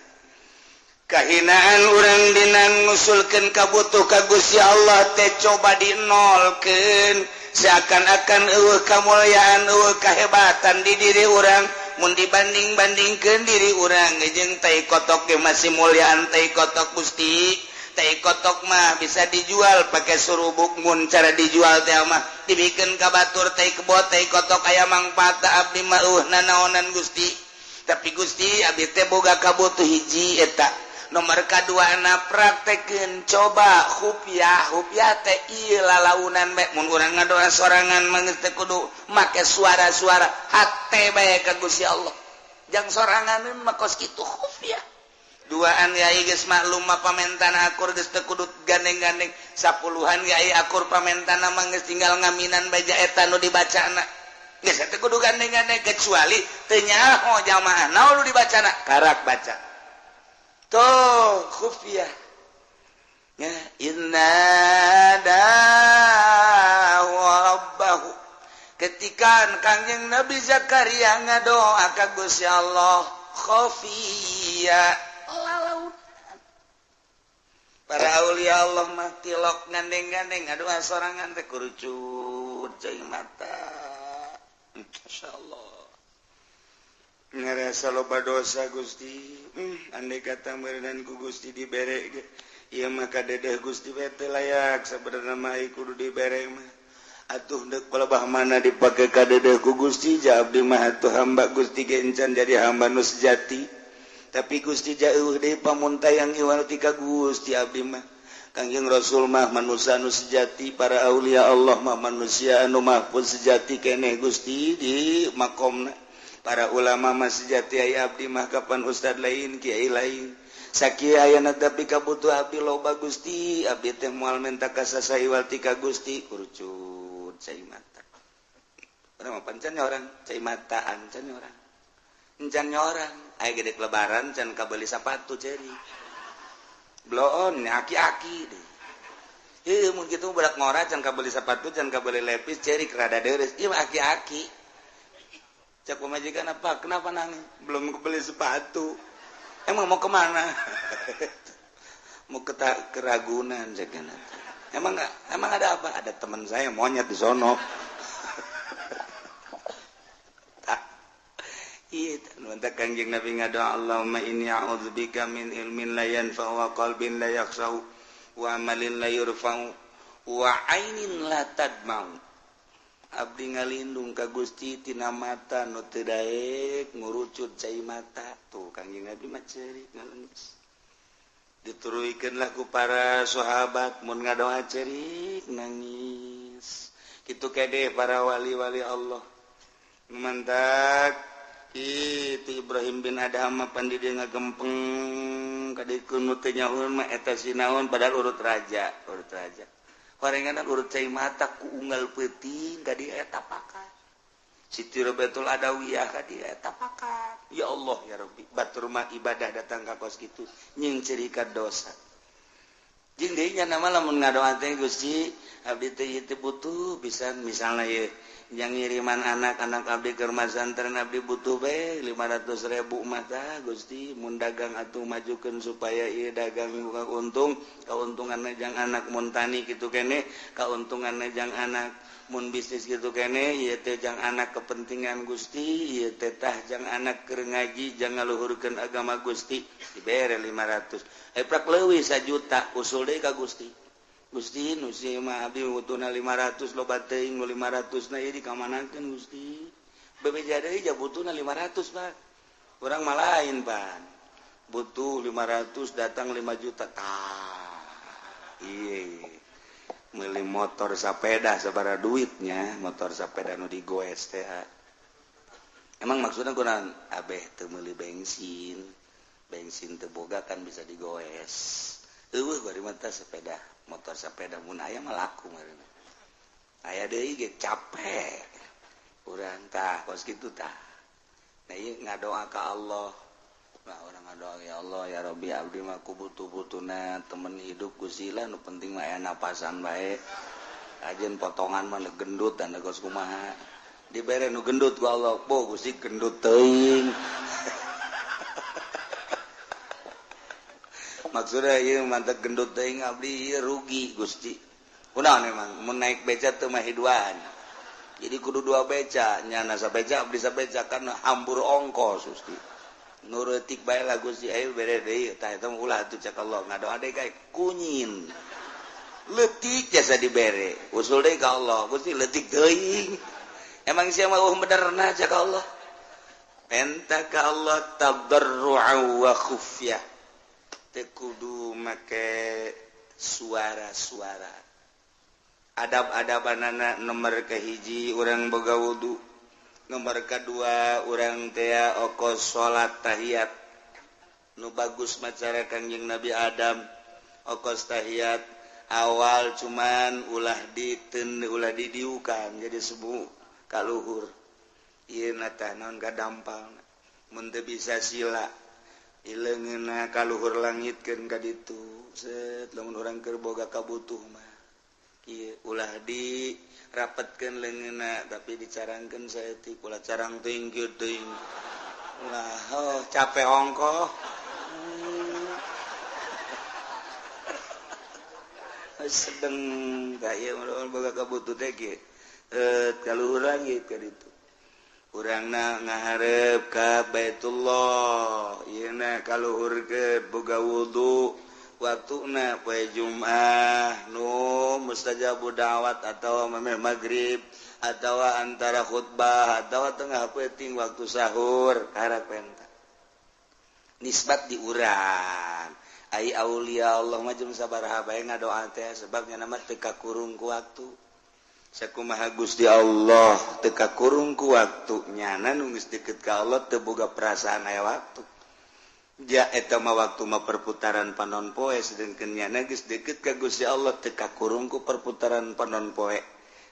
Kahinaan urang dina ngusulkeun kabutuh ka Gusti Allah teh coba dinolkeun seakan-akan eueuh kamulyaan eueuh kahebatan di diri urang. Mun dibanding-bandingkeun diri urang jeung tai kotok ge masih mulyaan tai kotok Gusti. Tai kotok mah bisa dijual pakai surubuk mun cara dijual teh mah dibikeun ka batur tai kebot tai kotok aya mangfaat abdi mah eueuh nanaonan Gusti. Tapi Gusti abdi teh boga kabutuh hiji eta nomor kadua na praktekeun coba khufiah. Khufiah teh ieu lalaunan bae mun urang ngadoa sorangan mah geus teu kudu make suara-suara hate bae ka Gusti Allah. Jang soranganeun mah kos kitu khufiah. Duaan yai geus maklum mah pamentana akur geus teu kudu gandeng-gandeng. Sapuluhan yai akur pamentana mah geus tinggal ngaminan baja eta nu dibacana. Geus teu kudu gandeng-gandeng kecuali teu nyaho jamaah naon nu dibacana karak baca. Tuh khufiah. Ya inna rabbahu. Ketika Kangjeng Nabi Zakaria ngadoa ka Gusti Allah khafiyah lalaunan. Para aulia Allah mah tilok gandeng-gandeng ngadoa sorangan teh kurucut cai mata. Masyaallah. Ngerasa loba dosa Gusti. Andai kata meureunnan ku Gusti dibere ge ieu mah kadedeh Gusti we teu layak sabenerna mah kudu dibere mah. Atuh deuk palebah mana dipake kadedeh ku Gusti ja abdi mah atuh hamba Gusti ge encan jadi hamba nu sejati. Tapi Gusti jauh deui pamuntayang iwal ti ka Gusti abdi mah. Kangjeng Rasul mah manusia anu sejati, para aulia Allah mah manusia anu mahfuz sejati keneh Gusti di makomna. Para ulama mah sejati aya abdi mah kapan ustad lain kiai lain. Sakieu ayana tapi kabutuh abdi loba Gusti, abdi teh moal menta ka sasa iwal ti ka Gusti kurucut cai mata. Urang mah pancan orang cai mata ancan orang. Encan orang aya gede lebaran can kabeli sapatu ceri. Bloon aki-aki deh. Heuh mun kitu budak ngora can kabeli sapatu can kabeli lepis ceri rada deres. Ieu mah aki-aki. Cak pemajikan apa? Kenapa nangis? Belum kebeli sepatu. Emang mau kemana? Mau ke Ragunan cek. Emang enggak? Emang ada apa? Ada teman saya monyet di sono. Iya, mantap Kangjeng Nabi ngadoa Allahumma inni a'udzubika min ilmin la yanfa'u wa qalbin la yakhsha'u wa amalin la yurfa'u wa ainin la tadma'u. Abdi ngalindung ka Gusti tina mata nu teu daek ngurucut cai mata. Tuh Kangjeng Nabi mah ceurik ngalengis. Dituruikeun lah ku para sahabat mun ngadoa ceurik nangis. Kitu kede para wali-wali Allah. Mantak itu Ibrahim bin Adham mah pandi dia ngagempeng kadikeun nu teu nyahoeun mah eta sinaon padahal urut raja, urut raja. Horengan urut cai mata ku unggal peuting ka dieu eta pakat. Siti Robiatul Adawiyah ka dieu eta pakat. Ya Allah ya Rabbi, batur mah ibadah datang ka kos kitu nying cerika dosa. Jeung deui nya nama lamun ngadoa teh Gusti abdi teh ieu teh butuh pisan misalna ieu yang ngiriman anak-anak abdi ke rumah santren abdi butuh be 500.000 mah tah Gusti mun dagang atuh majukeun supaya ieu dagang buka untung kauntunganna jang anak mun tani kitu keneh kauntunganna jang anak mun bisnis kitu keneh ieu teh jang anak kepentingan Gusti ieu teh tah jang anak keur ngaji jang ngaluhurkeun agama Gusti dibere 500 prak leuwih 1 juta usul deui ka Gusti. Gusti nu si mah abdi butuhna 500 loba teuing nu 500 na ieu dikamanakeun Gusti. Bebeja deui ja butuhna 500 Pak. Urang mah lain Pak. Butuh 500 datang 5 juta tah. Ieu meuli motor sapeda sabaraha duitnya, motor sapeda nu digoes teh. Emang maksudnya kunaon? Abeh teu meuli bensin. Bensin teu boga kan bisa digoes. Eueuh bari mah teh sepeda, motor sepeda mun aya mah laku meureun. Aya deui ge capek. Urang tah kos kitu tah. Nah ieu ngadoa ka Allah. Nah urang ngadoa ya Allah ya Rabbi abdi mah ku butuh-butuhna temen hidup Gusti lah nu penting mah aya napasan bae. Ajeun potongan mah gendut dan kos kumaha. Dibere nu gendut ku Allah, bo Gusti gendut teuing. Maksudnya ieu mantep gendut teuing abdi ieu rugi Gusti. Kunaon emang mun naik beca teu mah hiduan. Jadi kudu dua beca, nyana sabeca abdi sabeca kan hambur ongkos Gusti. Nu reutik bae lah Gusti ayo bere deui tah eta mah ulah atuh cek Allah ngadoa deui kae kunyin. Leutik jasa dibere, usul deui ka Allah Gusti leutik teuing. Emang sia mah eueuh benerna cek Allah. Penta ka Allah tadarru'a wa khufyah. Teu kudu make suara-suara. Adab-adabanana nomor kahiji urang boga wudu, nomor kadua urang teh okos salat tahiyat. Nu bagus macara Kangjeng Nabi Adam okos tahiyat awal cuman ulah diten ulah didiukan jadi sebu kaluhur. Ieu na tah naon kadampalna mun teu bisa sila ileungeunna kaluhur langitkeun ka ditu set lamun urang keur boga kabutuh mah ieu ulah di rapetkeun leungeunna tapi dicarangkeun saeutik ulah carang teuing kieu teuing ulah oh capek ongkoh. Sedeng tah ieu mun boga kabutuh teh kieu kaluhur langit ka ditu urangna ngahareup ka Baitullah ieuna kaluhur ke boga wudu waktuna poe Jumat nu mustajabu da'wat atawa memeh magrib atawa antara khutbah atawa tengah peuting waktu sahur karak penta nisbat di urang ai aulia Allah mah jeung sabaraha bae ngadoa teh sebab nya mah teu kakurung ku waktu. Sakumaha Gusti Allah teu kakurung ku waktu nyana nu geus deukeut ka Allah teu boga perasaan aya waktu. Ja eta mah waktu mah perputaran panon poe sedengkeun nyana geus deukeut ka Gusti Allah teu kakurung ku perputaran panon poe.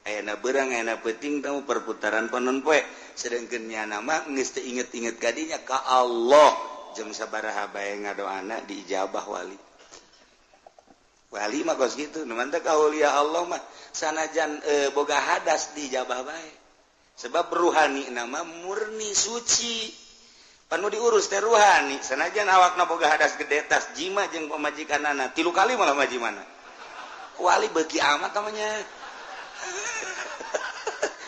Ayana beurang ayana peuting tamu perputaran panon poe sedengkeun nyana mah geus teu inget-inget ka dinya ka Allah jeung sabaraha bae ngadoana diijabah wali. Wali mah kos kitu nu mantep aulia Allah mah sanajan boga hadas dijabah bae sebab ruhani nama murni suci panu diurus teh ruhani sanajan awakna boga hadas gede tas jima jeung pamajikanana 3 kali malah majimana wali beuki amat namanya.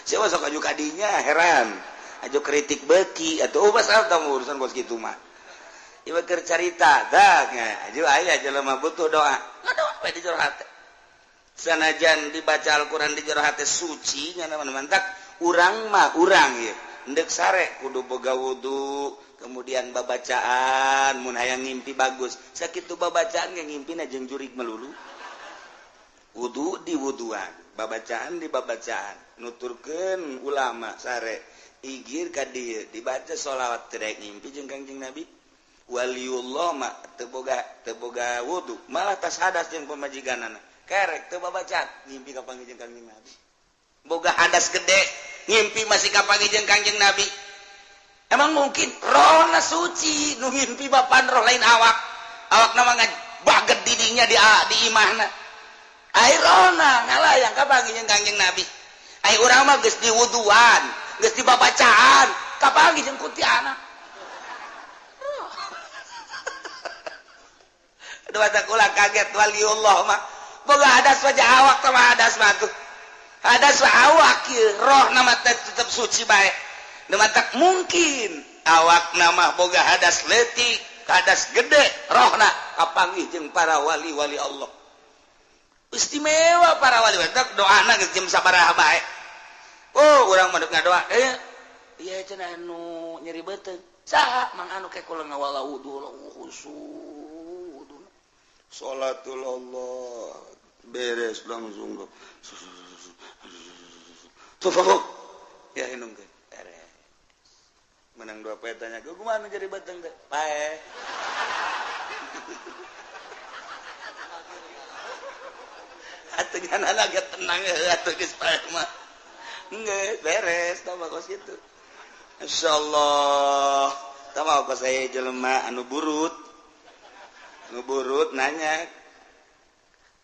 Siapa sok aju kadinya heran aju kritik beuki atuh basal tamu urusan kos kitu mah ieu keur carita tah aju aya jelema butuh doa ngadoa we di jero hate sanajan dibaca Al-Qur'an di jero hate suci nya mantak urang mah urang ieu endek sare kudu boga wudu kemudian babacaan mun hayang ngimpi bagus sakitu babacaan ge ngimpina jeung jurig melulu wudu di wuduan babacaan di babacaan nuturkeun ulama sare igir ka dieu dibaca sholawat teu daek ngimpi jeung Kangjeng Nabi waliullah mah teu boga wudu malah tas hadas jeung pamajikanana kerek teu babacaan ngimpi ka panggih jeung Kangjeng Nabi boga hadas gede ngimpi masih ka panggih jeung Kangjeng Nabi. Emang mungkin rohna suci nu ngimpi bapan roh lain awak awakna mah baget didinya di imahna ai rohna ngalayang ka panggih jeung Kangjeng Nabi ai urang mah geus diwuduan geus dibabacaan ka panggih jeung kuntianak. Dua kula kaget waliullah mah boga hadas wajah awak sama hadas mah tuh hadas mah awak ieu roh nama tetep suci bae nu matak mungkin awak nama boga hadas leutik hadas gede rohna kapanggih jeung para wali-wali Allah. Istimewa para wali batak doana geus jam sabaraha bae. Oh, urang mah deuk ngadoa. Iya cenah anu nyeri beuteung. Saha mang anu ke kula ngawala wudu khusyuk. Salatul Allah beres langsung. Tuh ya inung ke. Beres. Menang dua poe tanya, "Kumaha nu nyeri beuteung teh?" Pae. Atuh ngan agak tenang atuh geus pae mah. Geus beres tah mah kos kitu. Insyaallah tah mah kos aya jelema anu burut. Anu burut nanya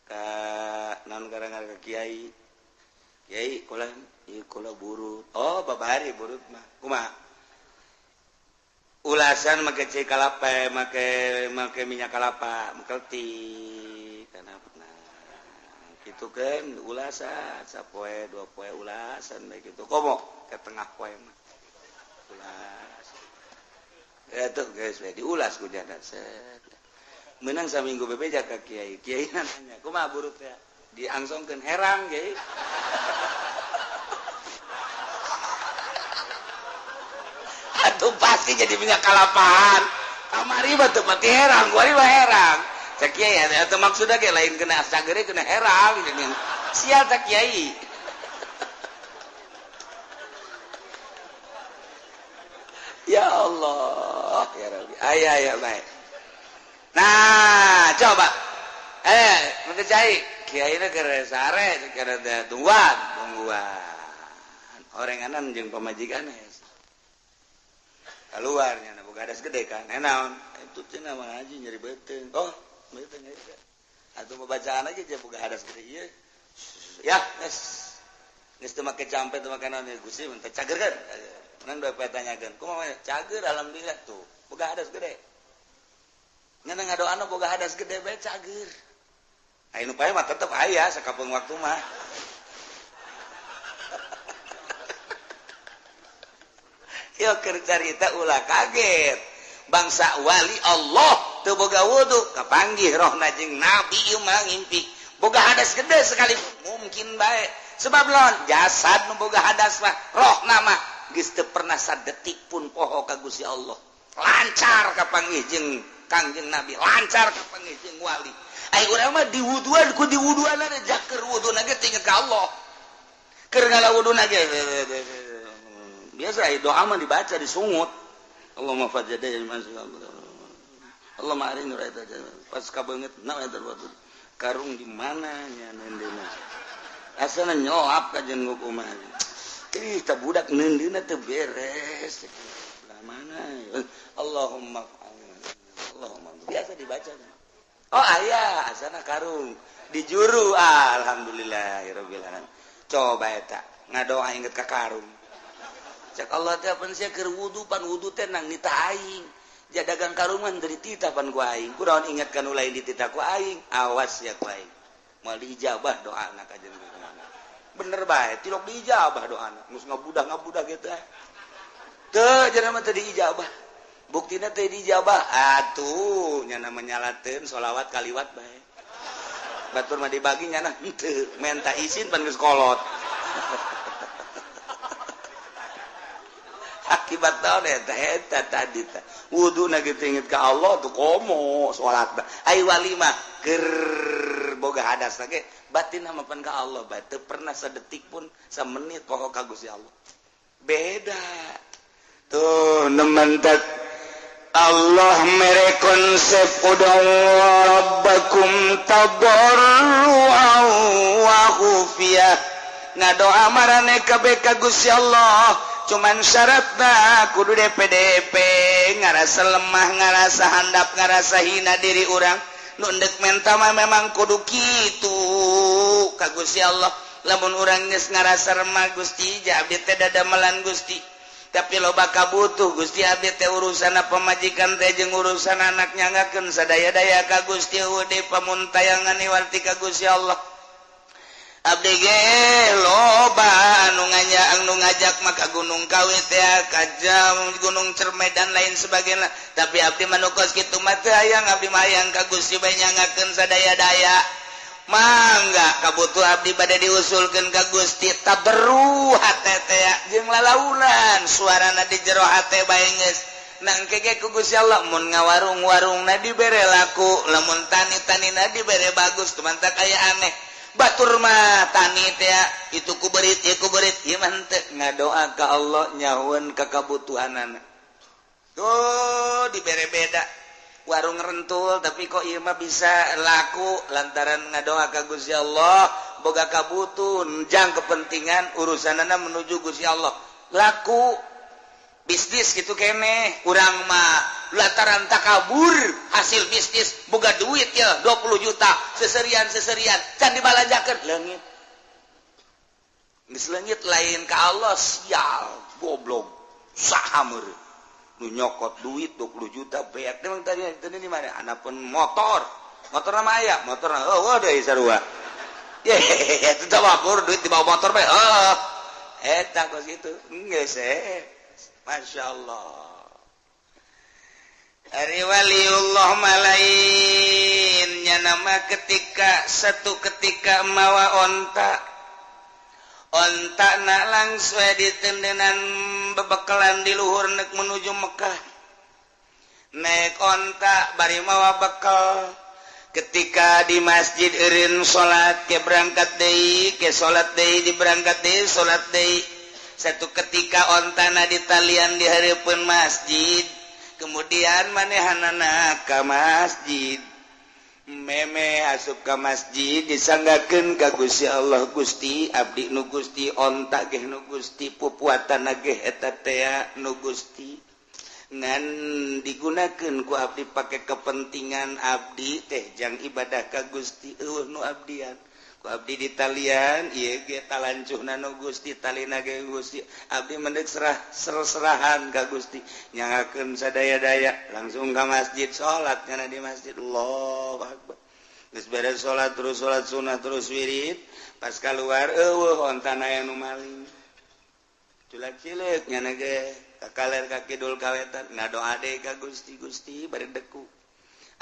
ka naon garangan ka kiai. Kiai kula ieu kula burut. Oh babari burut mah. Kumaha? Ulasan make cai kalapa, make minyak kalapa, mekeletik kana gitu kan ulasan sapoe dua poe ulasan baik gitu komo ke tengah poe mah ulas ya tuh guys diulas ku jada set menang saminggu bebeja ka kiai kiai nanya kumaha burut ya diangsongkeun herang kiai atuh pasti jadi minyak kalapaan kamari mah teu mati herang kuari mah herang cek kiai atau maksudnya kayak lain kena sagere kena herang sial cek kiai. Ya Allah ya Rabbi ayah ya baik. Nah coba mesti cai kiai na keur sare keur tungguan orenganan jeung pamajikan keluar nya boga hadas gede kan naon itu cenah mah haji nyeri beuteung oh atau pembacaan aja boga hadas gede ieu ya geus geus teu make campe teu make naon Gusti mun teh cager kan menang dua poe tanyakeun kumaha cager alhamdulillah tuh boga hadas gede ngan ngadoana boga hadas gede bae cager aya nu pae mah tetep aya sakapeung waktu mah. Yo keur carita ulah kaget bangsa wali Allah teu boga wudu kapanggih rohna jeung nabi ieu mah ngimpi boga hadas gede sekali mungkin bae sebab lawan jasad nu boga hadas mah rohna mah geus teu pernah sadetik pun poho ka Gusti Allah lancar kapanggih jeung Kangjeng Nabi lancar kapanggih jeung wali ai urang mah diwuduan ku diwuduanna jaker wuduna ge inget ka Allah keur ngalawuduna ge biasa doa mah dibaca disungut Allahumma fajjada Allah ma'arin pas kabanget na karung di mana nya neundeuna asana nyolap ka jeung kumaha ih ta budak neundeuna teu beres lah mana Allahumma Allahumma biasa dibaca oh aya asana karung di juru alhamdulillahirabbil alamin coba eta ngadoa inget ka karung cak Allah teh pan sia keur wudu pan wudu teh nang nita aing jadagang karungan dari tita pan ku aing kunaon ingat kan ulai di tita ku aing awas ya ku aing moal diijabah doana ka jeung bener bae tilok diijabah doana geus ngabudah-ngabudah kitu teu cenah mah teu diijabah buktina teu diijabah atuh nya menyalateun sholawat kaliwat bae batur mah dibagi nyana henteu menta izin pan geus kolot akibat naon eta eta tadi teh wuduna kitu inget ka Allah tuh komo salat ai wali mah keur boga hadas ge batin mah pan ka Allah bae teu pernah sadetik pun samenit poho ka Gusti Allah beda tuh nementak Allah mere konsep ud'u rabbakum tadarruan wa khufiyah ngadoa marane kabeh ka Gusti Allah cuman syaratna kudu DPDP ngarasa lemah ngarasa handap ngarasa hina diri urang nu endek menta mah memang kudu kitu ka Gusti Allah lamun urang geus ngarasa remah Gusti ja abdi teh dadamelan Gusti tapi loba kabutuh Gusti abdi teh urusan pamajikan teh jeung urusan anak nyangakeun sadaya-daya ka Gusti eueuh pamuntayangan iwarti ka Gusti Allah abdi ge loba anu nganya anu ngajak maka Gunung Kawi teh ka jam Gunung Cerme dan lain sebagainya tapi abdi mah nu kos kitu mah teu hayang abdi mah hayang ka Gusti bae nyangakeun sadaya-daya. Mangga kabutuh abdi bade diusulkeun ka Gusti, tabarru hate teh jeung lalaunan suarana di jero hate bae geus nangke ge ku Gusti Allah. Mun ngawarung-warungna dibere laku, lamun tani-tanina dibere bagus. Tumantak aya aneh, batur mah tani teh itu ku berit ieu ku berit, ieu mah henteu, ngadoa ka Allah nyahueun ka kabutuhanana tuh dibere beda. Warung rentul, tapi kok ieu mah bisa laku lantaran ngadoa ka Gusti Allah, boga kabutuh jang kepentingan urusanana menuju Gusti Allah, laku bisnis gitu kene. Urang mah lantaran takabur, hasil bisnis boga duit ya 20 juta, seserian seserian can dibalanjakeun, leungit. Geus leungit lain ka Allah. Sial, goblok, saha meureun nu nyokot duit 20 juta beak? Emang tadi tadi di mana anapun motor, motor nama aya motor. Oh, deui sarua. Ye, itu mabur duit di bawah motor bae. Oh, eta kos itu geus eh. Masya Allah. Ari waliullah malainnya nama ketika satu ketika mawa onta, onta na langsung ditendenan bebekalan di luhur nek menuju Mekah, naik onta bari mawa bekal. Ketika di masjid eureun salat, ke berangkat deui, ke salat deui, di berangkat deui, salat deui. Satu ketika ontana ditalian di hareupeun masjid, kemudian manehanana ka masjid, meme asup ka masjid, disanggakeun ka Gusti Allah, "Gusti, abdi nu Gusti, onta ge nu Gusti, pupuatan ge eta tea nu Gusti, ngan digunakeun ku abdi pake kepentingan abdi teh jang ibadah ka Gusti. Euweuh nu abdian, ku abdi ditalian, ieu ge talancuhna nu Gusti, talina ge Gusti. Abdi mendek serah serahan ka Gusti, nyangakeun sadaya-daya." Langsung ka masjid, salat nyana di masjid, Allahu akbar. Geus beres salat, terus salat sunah, terus wirid. Pas keluar, euweuh ontana, aya nu maling. Culak cileuk nyana ge ka kaler, ka kidul, ka wetan, ngadoa deui ka Gusti. "Gusti," bari deku,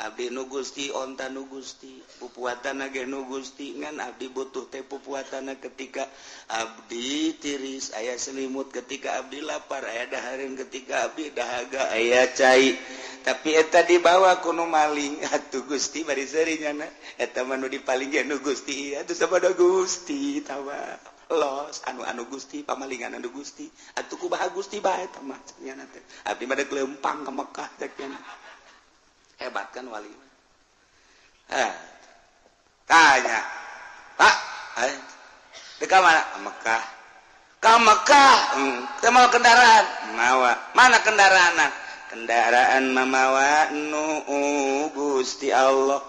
"abdi nu Gusti, onta nu Gusti, pupuatan ge nu Gusti, ngan abdi butuh teh pupuatan ketika abdi tiris aya selimut, ketika abdi lapar aya dahareun, ketika abdi dahaga aya cai, tapi eta dibawa ku nu maling atuh Gusti." Bari seuri nyana, "Eta mah nu dipaling ge nu Gusti atuh, sabada Gusti tawa los anu anu Gusti, pamalingan anu Gusti atuh, kumaha Gusti bae eta mah?" Nyana teh, "Abdi mah deuk leumpang ka Mekah," cek nyana. Hebat kan wali? Eh, tanya, "Pak, eh, di mana?" "Mekah." "Ka Mekah? Mau kendaraan?" "Mawa." "Mana kendaraan?" "Kendaraan mamawa nu Gusti Allah.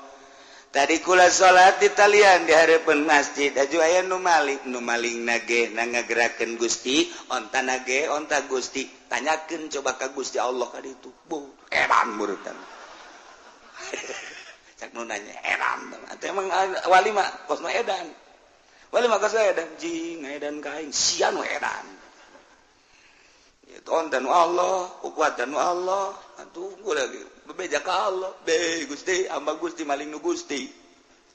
Tadi kula salat di talian di hadapan masjid, aju aya nu maling. Nu maling nage na ngagerakeun Gusti, onta nage onta Gusti. Tanyakeun coba ka Gusti Allah ka ditu." Bu, edan murutan. Cak nu nanya edan. Atuh emang wali mah kos edan. Wali mah kos edan, jing edan ka aing sia nu edan. Itu onta nu Allah, kuatan nu Allah. Atuh lagi bebeja ka Allah. "Be Gusti, amba Gusti, maling nu Gusti."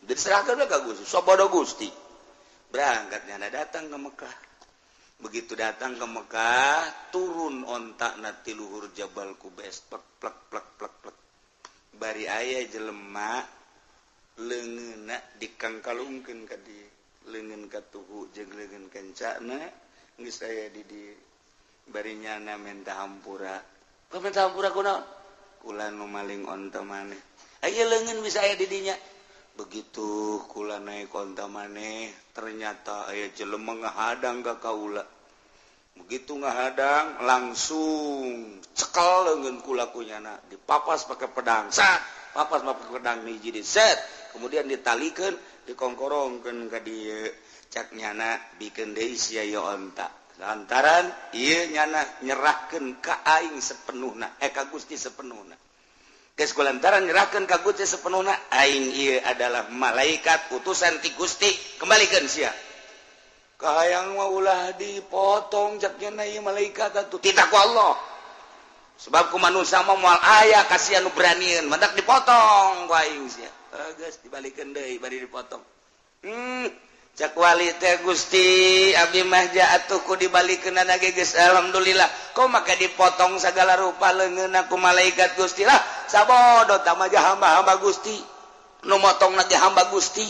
Diserahkan ka Gusti, sabodo Gusti. Berangkat nyana datang ke Mekah. Begitu datang ke Mekah, turun onta na ti luhur Jabal Kubes, plek plek plek plek plek. Bari aya jelema leungeunna dikangkalungkeun ka dieu, leungeun katuhu jeung leungeun kencana geus aya di dieu. Bari nyana minta hampura. Kok minta hampura kunaon? "Kula nu maling onta maneh. Aya leungeun bisa aya di dinya. Begitu kula naik onta maneh, ternyata aya jelema ngahadang ka kaula. Begitu ngahadang, langsung cekel leungeun kula ku nyana, dipapas pakai pedang, sat, papas pakai pedang hiji di set, kemudian ditalikeun, dikongkorongkeun ka dieu. Cak nyana, bikeun deui sia ieu onta, lantaran ieu nyana nyerahkeun ka aing sepenuhna, eh, ka Gusti sepenuhna. Geus lantaran nyerahkeun ka Gusti sepenuhna, aing ieu adalah malaikat utusan ti Gusti, kembalikan sia." "Kahayang mah ulah dipotong," cak nyana, "ieu malaikat atuh." "Titah ku Allah, sebab ku manusia mah moal aya kasihan nu beranian, mantak dipotong ku aing sia." Geus dibalikeun deui bari dipotong. Cak wali teh, Gusti, abdi mah atuh ku dibalikeun ge geus alhamdulillah, kok maka dipotong segala rupa leungeunna ku malaikat Gusti. Lah, sabodo tah mah hamba-hamba Gusti, nu motong ge hamba Gusti.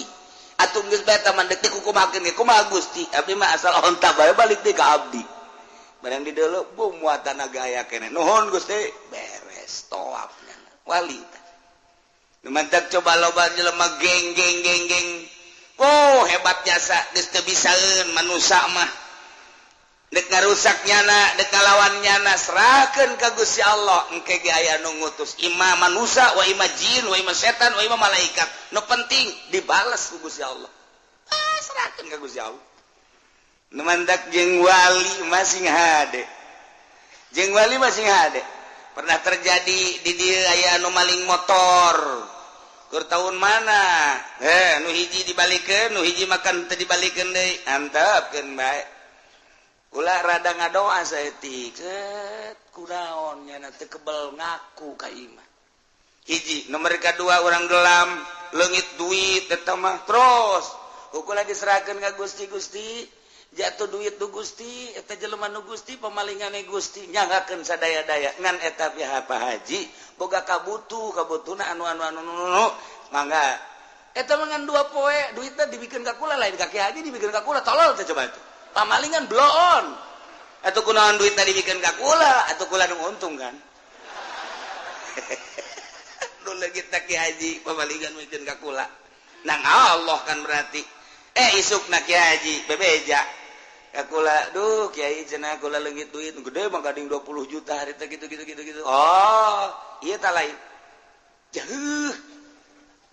Atuh geus bae tah mah dikukumakeun ge kumaha Gusti, abdi mah asal onta bae balik deui ka abdi. Barang di deuleu bu muatan aya keneh, nuhun Gusti, beres tawafnya wali teh. Nu mantak coba loba jelema geng geng geng geng. Oh, hebat jasa geus teu bisaeun manusa mah. Dek ngarusak nyana, dek ngalawan nyana, serahkeun ka Gusti Allah. Engke ge aya nu ngutus, ima manusa wa ima jin wa ima setan wa ima malaikat. Nu penting dibales ku Gusti Allah. Ah, serahkeun ka Gusti Allah. Nu mantak jeung wali masing hade. Jeung wali masing hade. Pernah terjadi di dieu aya anu maling motor. Kur tahun mana? Eh, nu hiji dibalikeun, nu hiji makan teu dibalikeun deui. Antepkeun bae. Ulah rada ngadoa saeutik. Set kunaon nyana teu kebel ngaku ka imah. Hiji, nomor kedua orang gelam, leungit duit eta mah terus. Ukur diserahkeun ka Gusti. Gusti, jatuh duit nu Gusti, eta jelema nu Gusti, pemalingane Gusti, nyanggakeun sadaya-daya ngan eta pihak Pak Haji boga kabutuh, kabutuhna anu anu anu anu, mangga eta mah ngan 2 poe duitna dibikeun ka kula, lain ka Ki Haji, dibikeun ka kula. Tolol teh coba itu pamalingan bloon atuh, kunaon duitna dibikeun ka kula, atuh kula nu untung kan nu leungit Ki Haji pamalingan mikeun ka kula nang Allah kan. Berarti isukna Ki Haji bebeja kula, duh Kiai, cenah kula leungit duit gede mah gading 20 juta hari teh, gitu gitu gitu gitu. Oh iya, tak lain jauh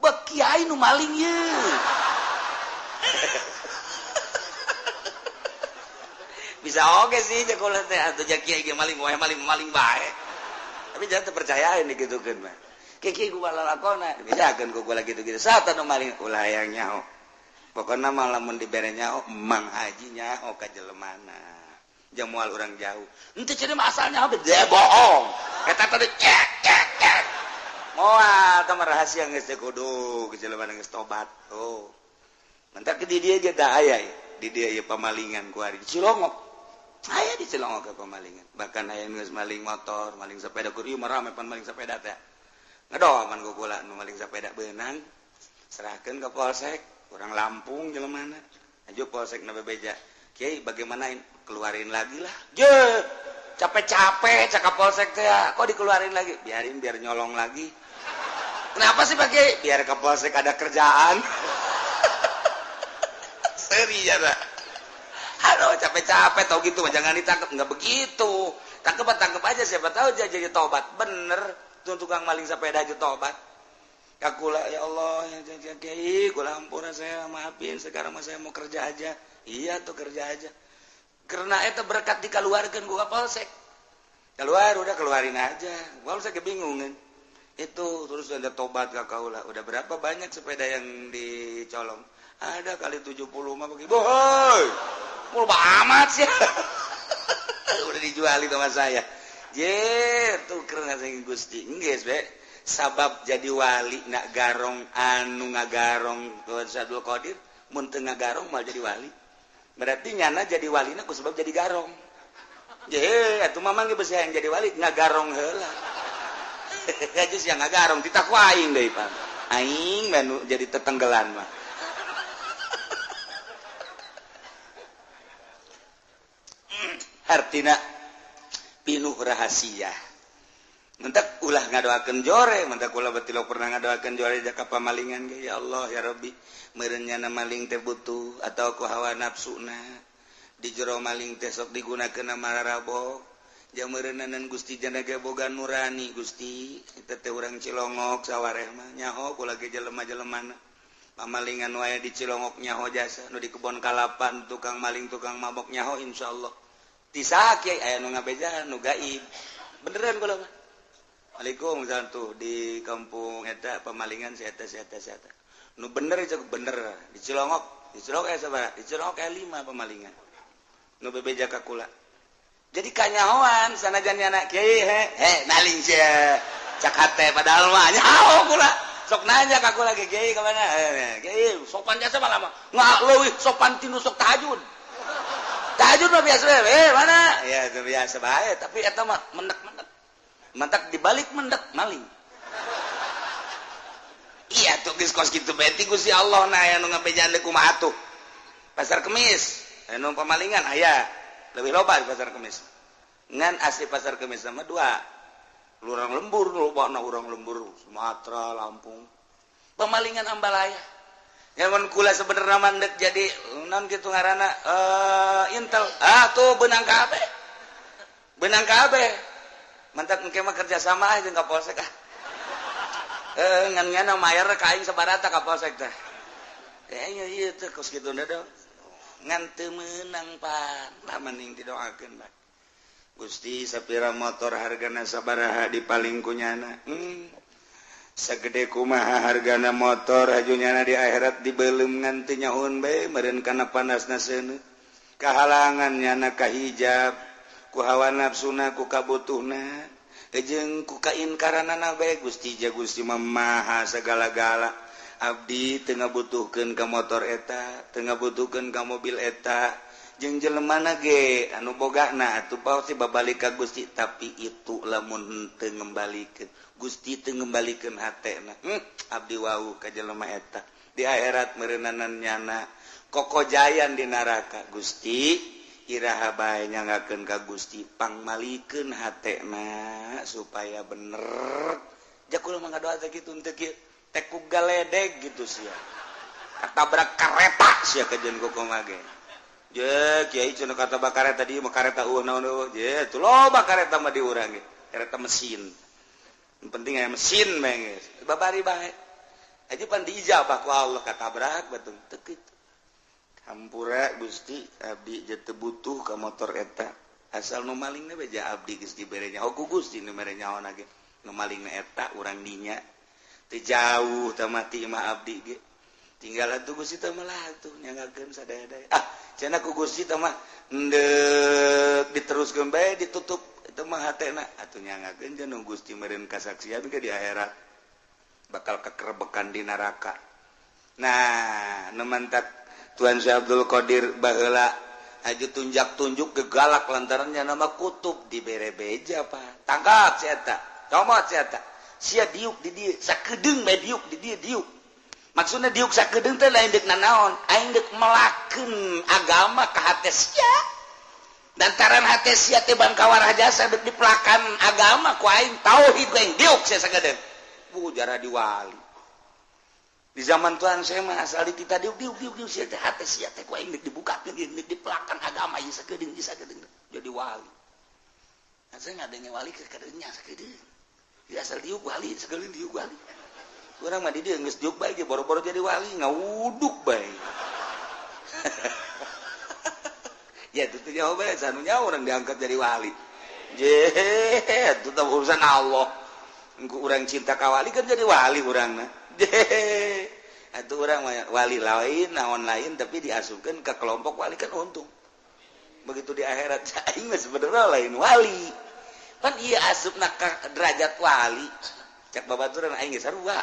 bek kiai nu maling ye. Bisa oke sih cek kula teh, atuh ja kiai ge maling wae, maling maling bae, tapi jangan terpercayain digitukeun mah. Kiai gua lalakona dibejakeun ku kula gitu-gitu, saat nu maling ulah hayang nyaho. Pokoknya malah mun dibere nyaho, Mang Haji nyaho ka jelemana jamual orang jauh ente cenah mah asalnya dia bohong eta tadi cek cek cek moal tah rahasia geus teh kudu jelemana geus tobat. Oh, mentak di dia ge da aya di dia ieu pamalingan ku ari di Cilongok, aya di Cilongok ke pamalingan, bahkan aya geus maling motor, maling sepeda, kur ieu mah rame pan maling sepeda teh. Ngedoman ku kula nu maling sepeda beunang, serahkeun ke polsek. Orang Lampung jelemana aja polsek na bebeja, Kiai bagaimana, keluarin lagi lah. Je capek-capek cakap polsek teh, kok dikeluarin lagi, biarin biar nyolong lagi. Kenapa sih Pak Kiai? Biar ke polsek ada kerjaan. Seri ya pak. Aduh, capek-capek tau gitu jangan ditangkap. Nggak begitu, tangkep tangkep aja, siapa tahu dia jadi tobat. Bener tuh tukang maling sepeda aja tobat. Kakula ya Allah ya Kiai, kula ampura, saya maafin, sekarang mah saya mau kerja aja. Iya tuh kerja aja. Karena itu berkat dikeluarkan gua polsek. Keluar udah keluarin aja. Polsek kebingungan. Itu terus ada tobat ka kaula. Udah berapa banyak sepeda yang dicolong? Ada kali 70 mah begitu. Bohoi. Mul amat sih. Udah dijualin sama saya. Jer tuh karena saya Gusti. Geus be. Sabab jadi wali nak garong anu ngagarong ke Abdul Qadir, mun teu ngagarong mal jadi wali. Berarti nyana jadi walina ku sebab jadi garong. Je atuh mamang ge beusi hayang jadi wali ngagarong heula. Aja sia ngagarong titah ku aing deui Pak. Aing mah jadi tetenggelan mah. Artina pinuh rahasia. Mentak ulah ngadoakeun jore, mentak ulah batilok pernah ngadoakeun jore jaka pamalingan ge, ya Allah ya Rabbi, meureun nyana maling teh butuh atau ku hawa nafsuna di jero maling teh sok digunakeun mararabo jang meureunnanan Gusti jana ge boga nurani Gusti eta teh urang Cilongok sawareh mah nyaho kula ge jelema-jelemana pamalingan wae di Cilongok nyaho jasa nu di kebon kalapan tukang maling tukang mabok nyaho insyaallah ti saha kiai aya nu ngabejaan nu gaib beneran kula mah. Waalaikumsalam tuh di kampung eta pemalingan si eta si eta si eta. Nu bener itu bener di Cilongok sabaraha? Di Cilongok aya 5 pemalingan. Nu bebeja ka kula. Jadi kanyahoan sanajan nyana kiai he he maling sia. Cak hate padahal mah nyaho kula. Sok nanya ka aku lagi, "Kiai ka mana?" Eh, kiai sopan jasa malah mah. Nggak leuwih sopan tinu sok tahajud. Tahajud mah biasa, eh mana? Ya itu biasa bae, tapi eta mah mendak-mendak. Mendak dibalik mendak maling. Iya tuh geus kos kitu bae ti Gusti Allah nah anu ngabejaan deui kumaha atuh. Pasar Kemis, anu pemalingan aya. Lebih loba di pasar Kemis. Ngan asli pasar Kemis sama dua. Urang lembur loba na, urang lembur Sumatera, Lampung. Pemalingan ambalaya. Nyaman kula sebenarnya mandek jadi non gitu ngaranna intel. Ah tuh benang kabeh. Benang kabeh. Mantap engke mah kerja sama aja ka polsek ah. Eh ngan ngana mayar ka aing sabarata ka polsek teh. Kayaknya ieu teh kos kitu dong. Ngan teu meunang pan. Lah mending didoakeun bae. Gusti, sapira motor hargana sabaraha dipaling kunyana. Segede kumaha hargana motor hajunyana di akhirat dibelum ngan teu nyahoun bae meureun kana panasna seuneu. Kahalangan nyana kahijab ku hawa nafsuna, ku kabutuhna jeung ku kainkaranana bae. Gusti ja Gusti mah maha segala-gala. Abdi teu ngabutuhkeun ka motor eta, teu ngabutuhkeun ka mobil eta jeung jelemana ge anu bogana atuh pasti babalik ka Gusti. Tapi itu lamun teu ngembalikeun Gusti, teu ngembalikeun hatena, abdi wau ka jelema eta di akhirat meureunanan nyana kokojayan di neraka. Gusti, iraha bae nyanggakeun ka Gusti pangmalikeun hatena supaya bener. Ja kula mah ngadoa teh kitu teu kieu teh ku galedeg gitu sia katabrak kareta sia kajeun kumaha ge. Je kiai cenah kata kareta di mah kareta eueuh naon eueuh je tuh loba kareta mah di urang ge kareta mesin. Yang penting aya mesin bae geus babari bae aja pan diijabah ku Allah katabrak batung teu kitu. Hampura Gusti, abdi je teu butuh ka motor eta asal nu malingna bae ja abdi geus dibere nyaho ku Gusti. Nu mere nyaho ge nu malingna eta urang dinya teu jauh teh mati mah abdi ge tinggal atuh Gusti teh mah lah atuh nyanggakeun sadaya-daya. Ah cenah ku Gusti teh mah endek diteruskeun bae ditutup itu mah hatena atuh nyanggakeun jeung Gusti meureun kasaksian ke di akhirat bakal kekerebekan di neraka. Nah nu mantak Tuan Syekh Abdul Qadir baheula aju tunjak-tunjuk gegalak lantarannya nama kutub dibere beja pak tangkap si eta comot si eta sia diuk di dieu sakedeung bae diuk di dieu. Diuk maksudnya diuk sakedeung teh lain deuk nanaon, aing deuk melakeun agama ka hate sia lantaran hate sia teh bangkawarah jasa deuk dipelakan agama ku aing, tauhid ku aing diuk sia sakedeung. Bu jarah di wali di zaman Tuhan saya mah asal di kita diuk diuk diuk diuk sia teh hate sia teh ku aing deuk dibukakeun deuk dipelakan agama ieu sakedeung ieu sakedeung jadi wali. Nah, saya ngadenge wali ke kadeunya sakedeung ya asal diuk wali sakedeung diuk wali. Urang mah di dieu geus diuk bae ge boro-boro jadi wali ngawuduk bae. Ya itu teh nyaho bae sanu nyaho urang diangkat jadi wali. Je itu teh urusan Allah. Engku urang cinta ka wali kan jadi wali urangna. Je atuh urang mah wali lain naon lain tapi diasupkeun ke kelompok wali kan untung. Begitu di akhirat aing mah sebenarnya lain wali. Pan ieu asupna ka derajat wali. Cak babaturan aing ge sarua.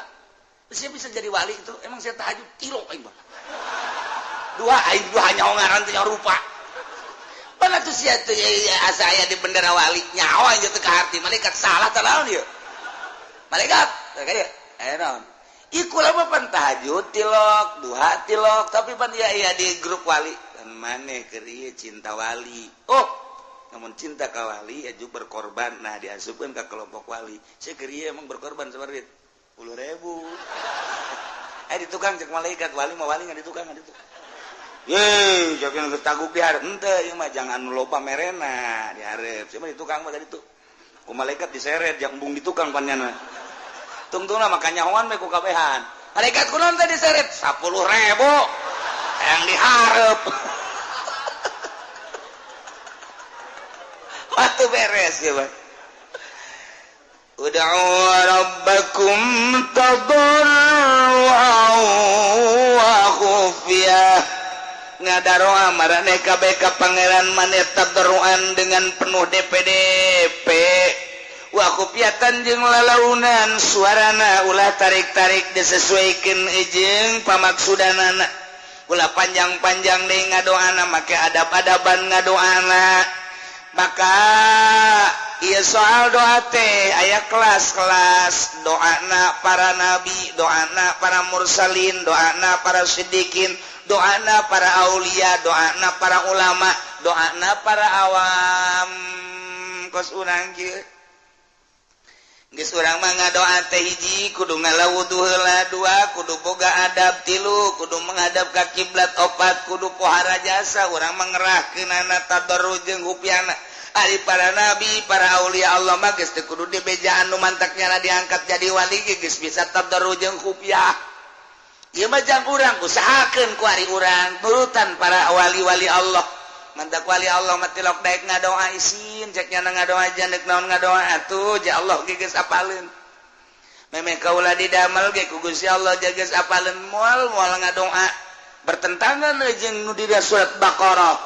Saya bisa jadi wali itu emang saya tahajud kilo aing mah. Dua aing dua nyaho ngaran teh nyaho rupa. Pan atuh sia teh asa aya di bendera wali nyaho aing teh ka arti malaikat salah teh naon ieu. Malaikat teh ka dieu. Aya naon? Ieu kula mah pan tahajud tilok, duha tilok, tapi pan ieu aya di grup wali. Dan maneh keur ieu cinta wali. Oh, namun cinta ka wali aju berkorban. Nah diasupkeun ka kelompok wali. Saya keur ieu emang berkorban sabaraha duit? 10.000. Eh di tukang cek malaikat wali mah wali nggak di tukang nggak di tukang. Ye, jangan geus taguk di hareup henteu ieu mah jangan loba merena di hareup. Sia mah di tukang mah tadi tuh. Ku malaikat diseret jang embung di tukang pannyana. Tungtungna mah kanyahoan we ku kabehan. Malaikat kunaon teh diseret 10.000 yang dihareup. Waktu beres ya, Pak. Ud'u rabbakum tadarruan wa khufyah. Ngadaroa marane kabeh ka pangeran maneh tadarruan dengan penuh DPDP. Wa khufyatan jeung lalaunan suarana ulah tarik-tarik disesuaikan jeung pamaksudanana, ulah panjang-panjang deui ngadoana, make adab-adaban ngadoana. Maka ieu soal doa teh aya kelas-kelas doana para nabi, doana para mursalin, doana para siddiqin, doana para aulia, doana para ulama, doana para awam. Kos urang kieu geus urang mah ngadoa teh hiji kudu ngala wudu heula, dua kudu boga adab, tilu kudu menghadap ka kiblat, opat kudu pohara jasa. Urang mah ngerahkeunana tadarru jeung khufyana. Ari para nabi, para aulia Allah mah geus teu kudu dibejaan, nu mantaknya diangkat jadi wali ge geus bisa tadarru jeung khufyah. Ieu mah jang urang usahakeun ku ari urang nurutan para wali-wali Allah. Mantak wali Allah mah tilok daek ngadoa isin, cek nyana ngadoa jandek naon ngadoa atuh ja Allah ge geus apaleun. Memeh kaula didamel ge ku Gusti Allah ja geus apaleun, moal moal ngadoa bertentangan jeung nu di surat Baqarah.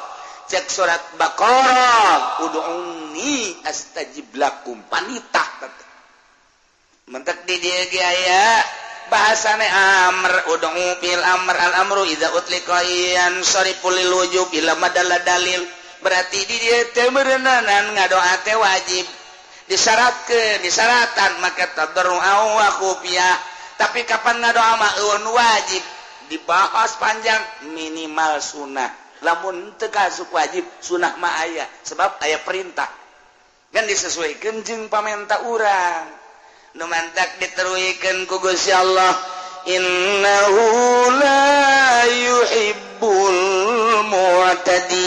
Cek surat Baqarah, ud'uni astajib lakum, panitah. Mentek di dieu ge aya bahasane amr, ud'u bil amr, al amru idza utliqa yansarifu lil wujub ila madalla dalil. Berarti di dieu teh meureunanan ngadoa teh wajib, disyaratkeun, disaratan maka tadarru wa khufiyah. Tapi kapan ngadoa mah euweuh nu wajib dibahas panjang, minimal sunnah. Lamun teu kasup wajib, sunnah mah aya sebab aya perintah kan disesuaikan jeung pamenta urang. Nu mantak diteruikeun ku Gusti Allah, innahu la yuhibbul mu'tadin.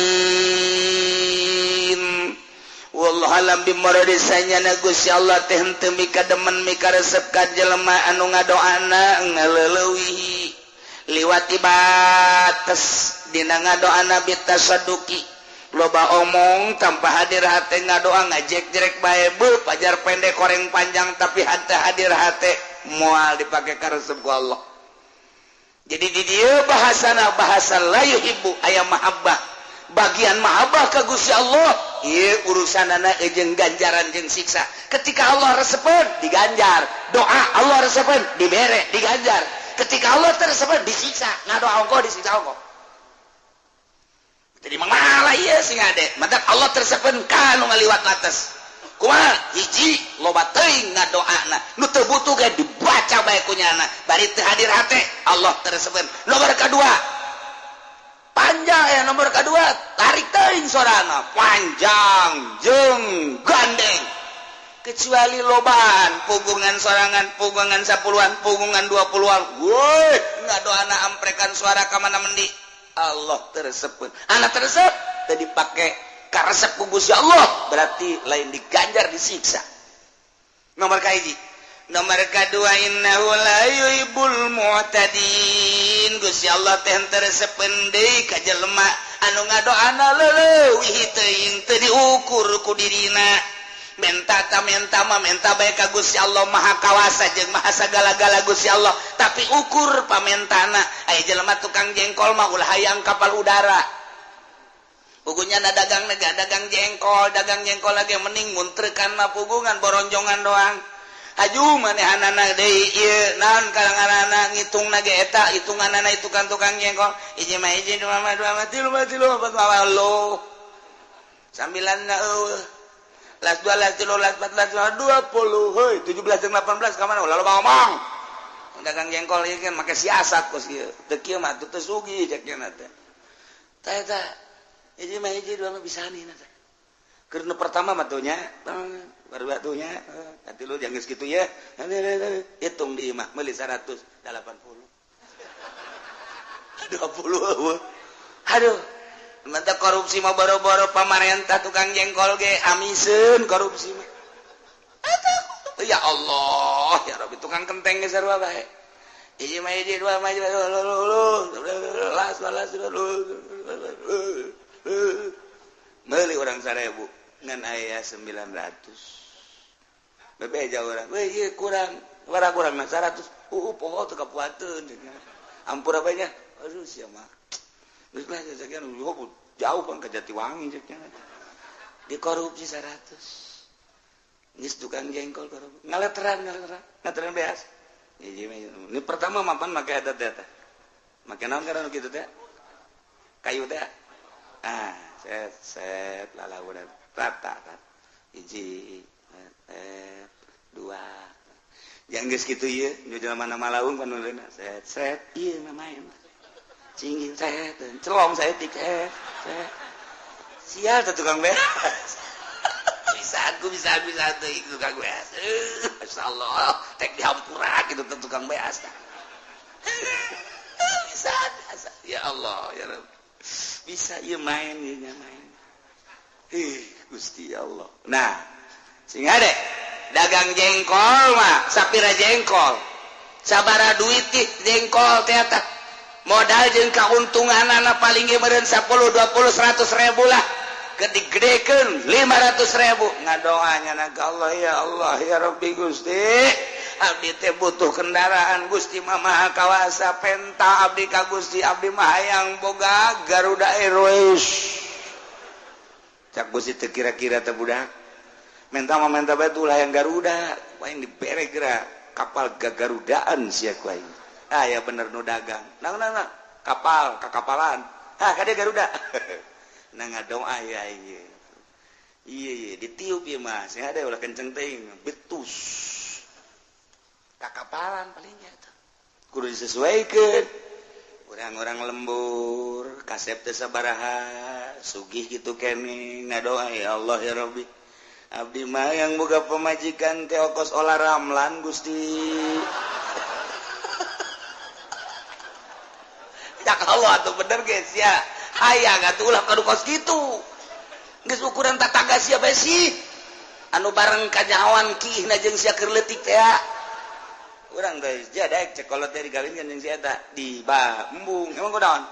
Wallahu alam bimuradi, sanyana Gusti Allah teh henteu mika demen, mika resep ka jelema anu ngadoana ngaleulewihi, liwati bates dina ngadoana, bitasadduki, loba omong tanpa hadir hate, ngadoa ngajek-jerek bae, bu pajar pendek koreng panjang tapi hate hadir hate, moal dipake karesep ku Allah. Jadi di dieu bahasana bahasa la yuhibbu, aya mahabbah, bagian mahabbah ka Gusti Allah. Ieu urusanana jeung ganjaran jeung siksa. Ketika Allah resepeun, diganjar doa, Allah resepeun, dibere, diganjar. Ketika Allah teu disiksa, ngadoa ongkoh, disiksa ongkoh. Jadi malah iya sing ade mantap Allah teu resepeun ka nu ngaliwat batas. Kumaha? Hiji, loba teuing ngadoana, nu teu butuh ge dibaca bae ku nyana bari teu hadir hate, Allah teu resepeun. Nomor kedua panjang ya, nomor kedua tarik teuing sorana panjang jeung gandeng, kecuali lobaan pugungan sorangan, pugungan 10-an, pugungan 20-an, woi ngadoana amprekan suara ka mana mendi, Allah teu resepeun. Anak teu resep tadi dipakai karesep ku Gusti Allah, berarti lain diganjar, disiksa. Nomor kahiji. Nomor kedua, innahu la yuhibbul mu'tadin. Gusti Allah teh teu resepeun deui ka jelema anu ngadoana leuwih teuing, teu diukur ku dirina. Menta ta menta mah menta bae ka Gusti Allah, Maha Kawasa jeung Maha sagala-gala Gusti Allah, tapi ukur pamentana. Aya jelema tukang jengkol mah ulah hayang kapal udara. Pugunya na dagang nega dagang jengkol, dagang jengkol lagi mending muntrekan mah pugungan boronjongan doang. Haju manehanana deui ieu naon kalanganana ngitung ge eta hitunganana itu kan tukang jengkol, hiji mah hiji, dua mah dua mah, tilu mah tilu, empat mah lo sambilan na eueuh, las dua, las tilu, las empat, las lima, 20, hei, 17 dan 18 ka mana? Lalu ngomong dagang jengkol ieu kan make siasat kos kieu, teu kieu mah teu sugih cek nya teh. Tah eta hiji mah hiji, dua mah bisa nih teh. Keur nu pertama mah tuh nya, baru atuh nya, katilu jangan geus kitu ya. Hitung di imah meuli 180. 20. Aduh, mantap korupsi mah boro-boro pamarentah, tukang jengkol ge amiseun korupsi mah. Aduh, ya Allah, ya Rabbi, tukang kenteng ge sarua bae. Hiji mah hiji, dua mah las las meuli urang 1000 ngan aya 900. Bebeja urang, weh ieu kurang, warah kurang mah 100. Poho teu kapuateun. Ampura bae nya. Aduh, sia mah. Geus lah sekian jauh bang ke Jatiwangi ceknya. Dikorupsi 100. Geus tukang jengkol ngaleteran ngaleteran ngaleteran beas. Ini pertama mapan make eta teh. Make naon karena kitu teh? Kayu teh. Ah, set set lalaunan rata kan. Hiji, dua. Yang geus kitu ieu, nu jelema malaung panuleuna set set ieu mah main. Cingin set, celong saeutik set set. Sial teh tukang beas. Bisa tuh tukang beas. Masyaallah, tek dihampura gitu tukang beas. Bisa, ya Allah, ya Rabb. Bisa ieu main ieu nya main. Ih, Gusti Allah. Nah, sing ade dagang jengkol mah sapira jengkol. Sabara duit jengkol teh eta. Modal jeung kauntunganana paling ge meureun 10, 20, 100 ribu lah. Gede-gedekeun 500 ribu ngadoanya na ka Allah, ya Allah ya Rabbi Gusti, abdi teh butuh kendaraan. Gusti mah Maha Kawasa, penta abdi ka Gusti, abdi mah hayang boga Garuda Airways. Cak Gusti teh, kira-kira teh budak menta mah menta bae ulah hayang Garuda, aing dibere geura kapal gagarudaan sia ku aing. Ah ya bener, nu dagang nah nah nah kapal kakapalan, ah kade Garuda. Nah, ngadoa ya iya iya iya ditiup ya mas ya ada ulah kenceng teuing betus kakapalan palingnya tuh kudu disesuaikan. Orang-orang lembur kasep teh sabaraha sugih gitu kene ngadoa, ya Allah ya Rabbi, abdi mah yang boga pemajikan teh okos Olla Ramlan, Gusti. Ya Allah atuh bener guys ya, hayang atuh ulah kadu kos kitu, geus ukuran tatangga sia bae sih anu bareng kanyahoan kiihna jeung sia keur leutik teh. Urang teh jadaek cek kolot teh digawinkeun jeung si eta di embung, emang kunaon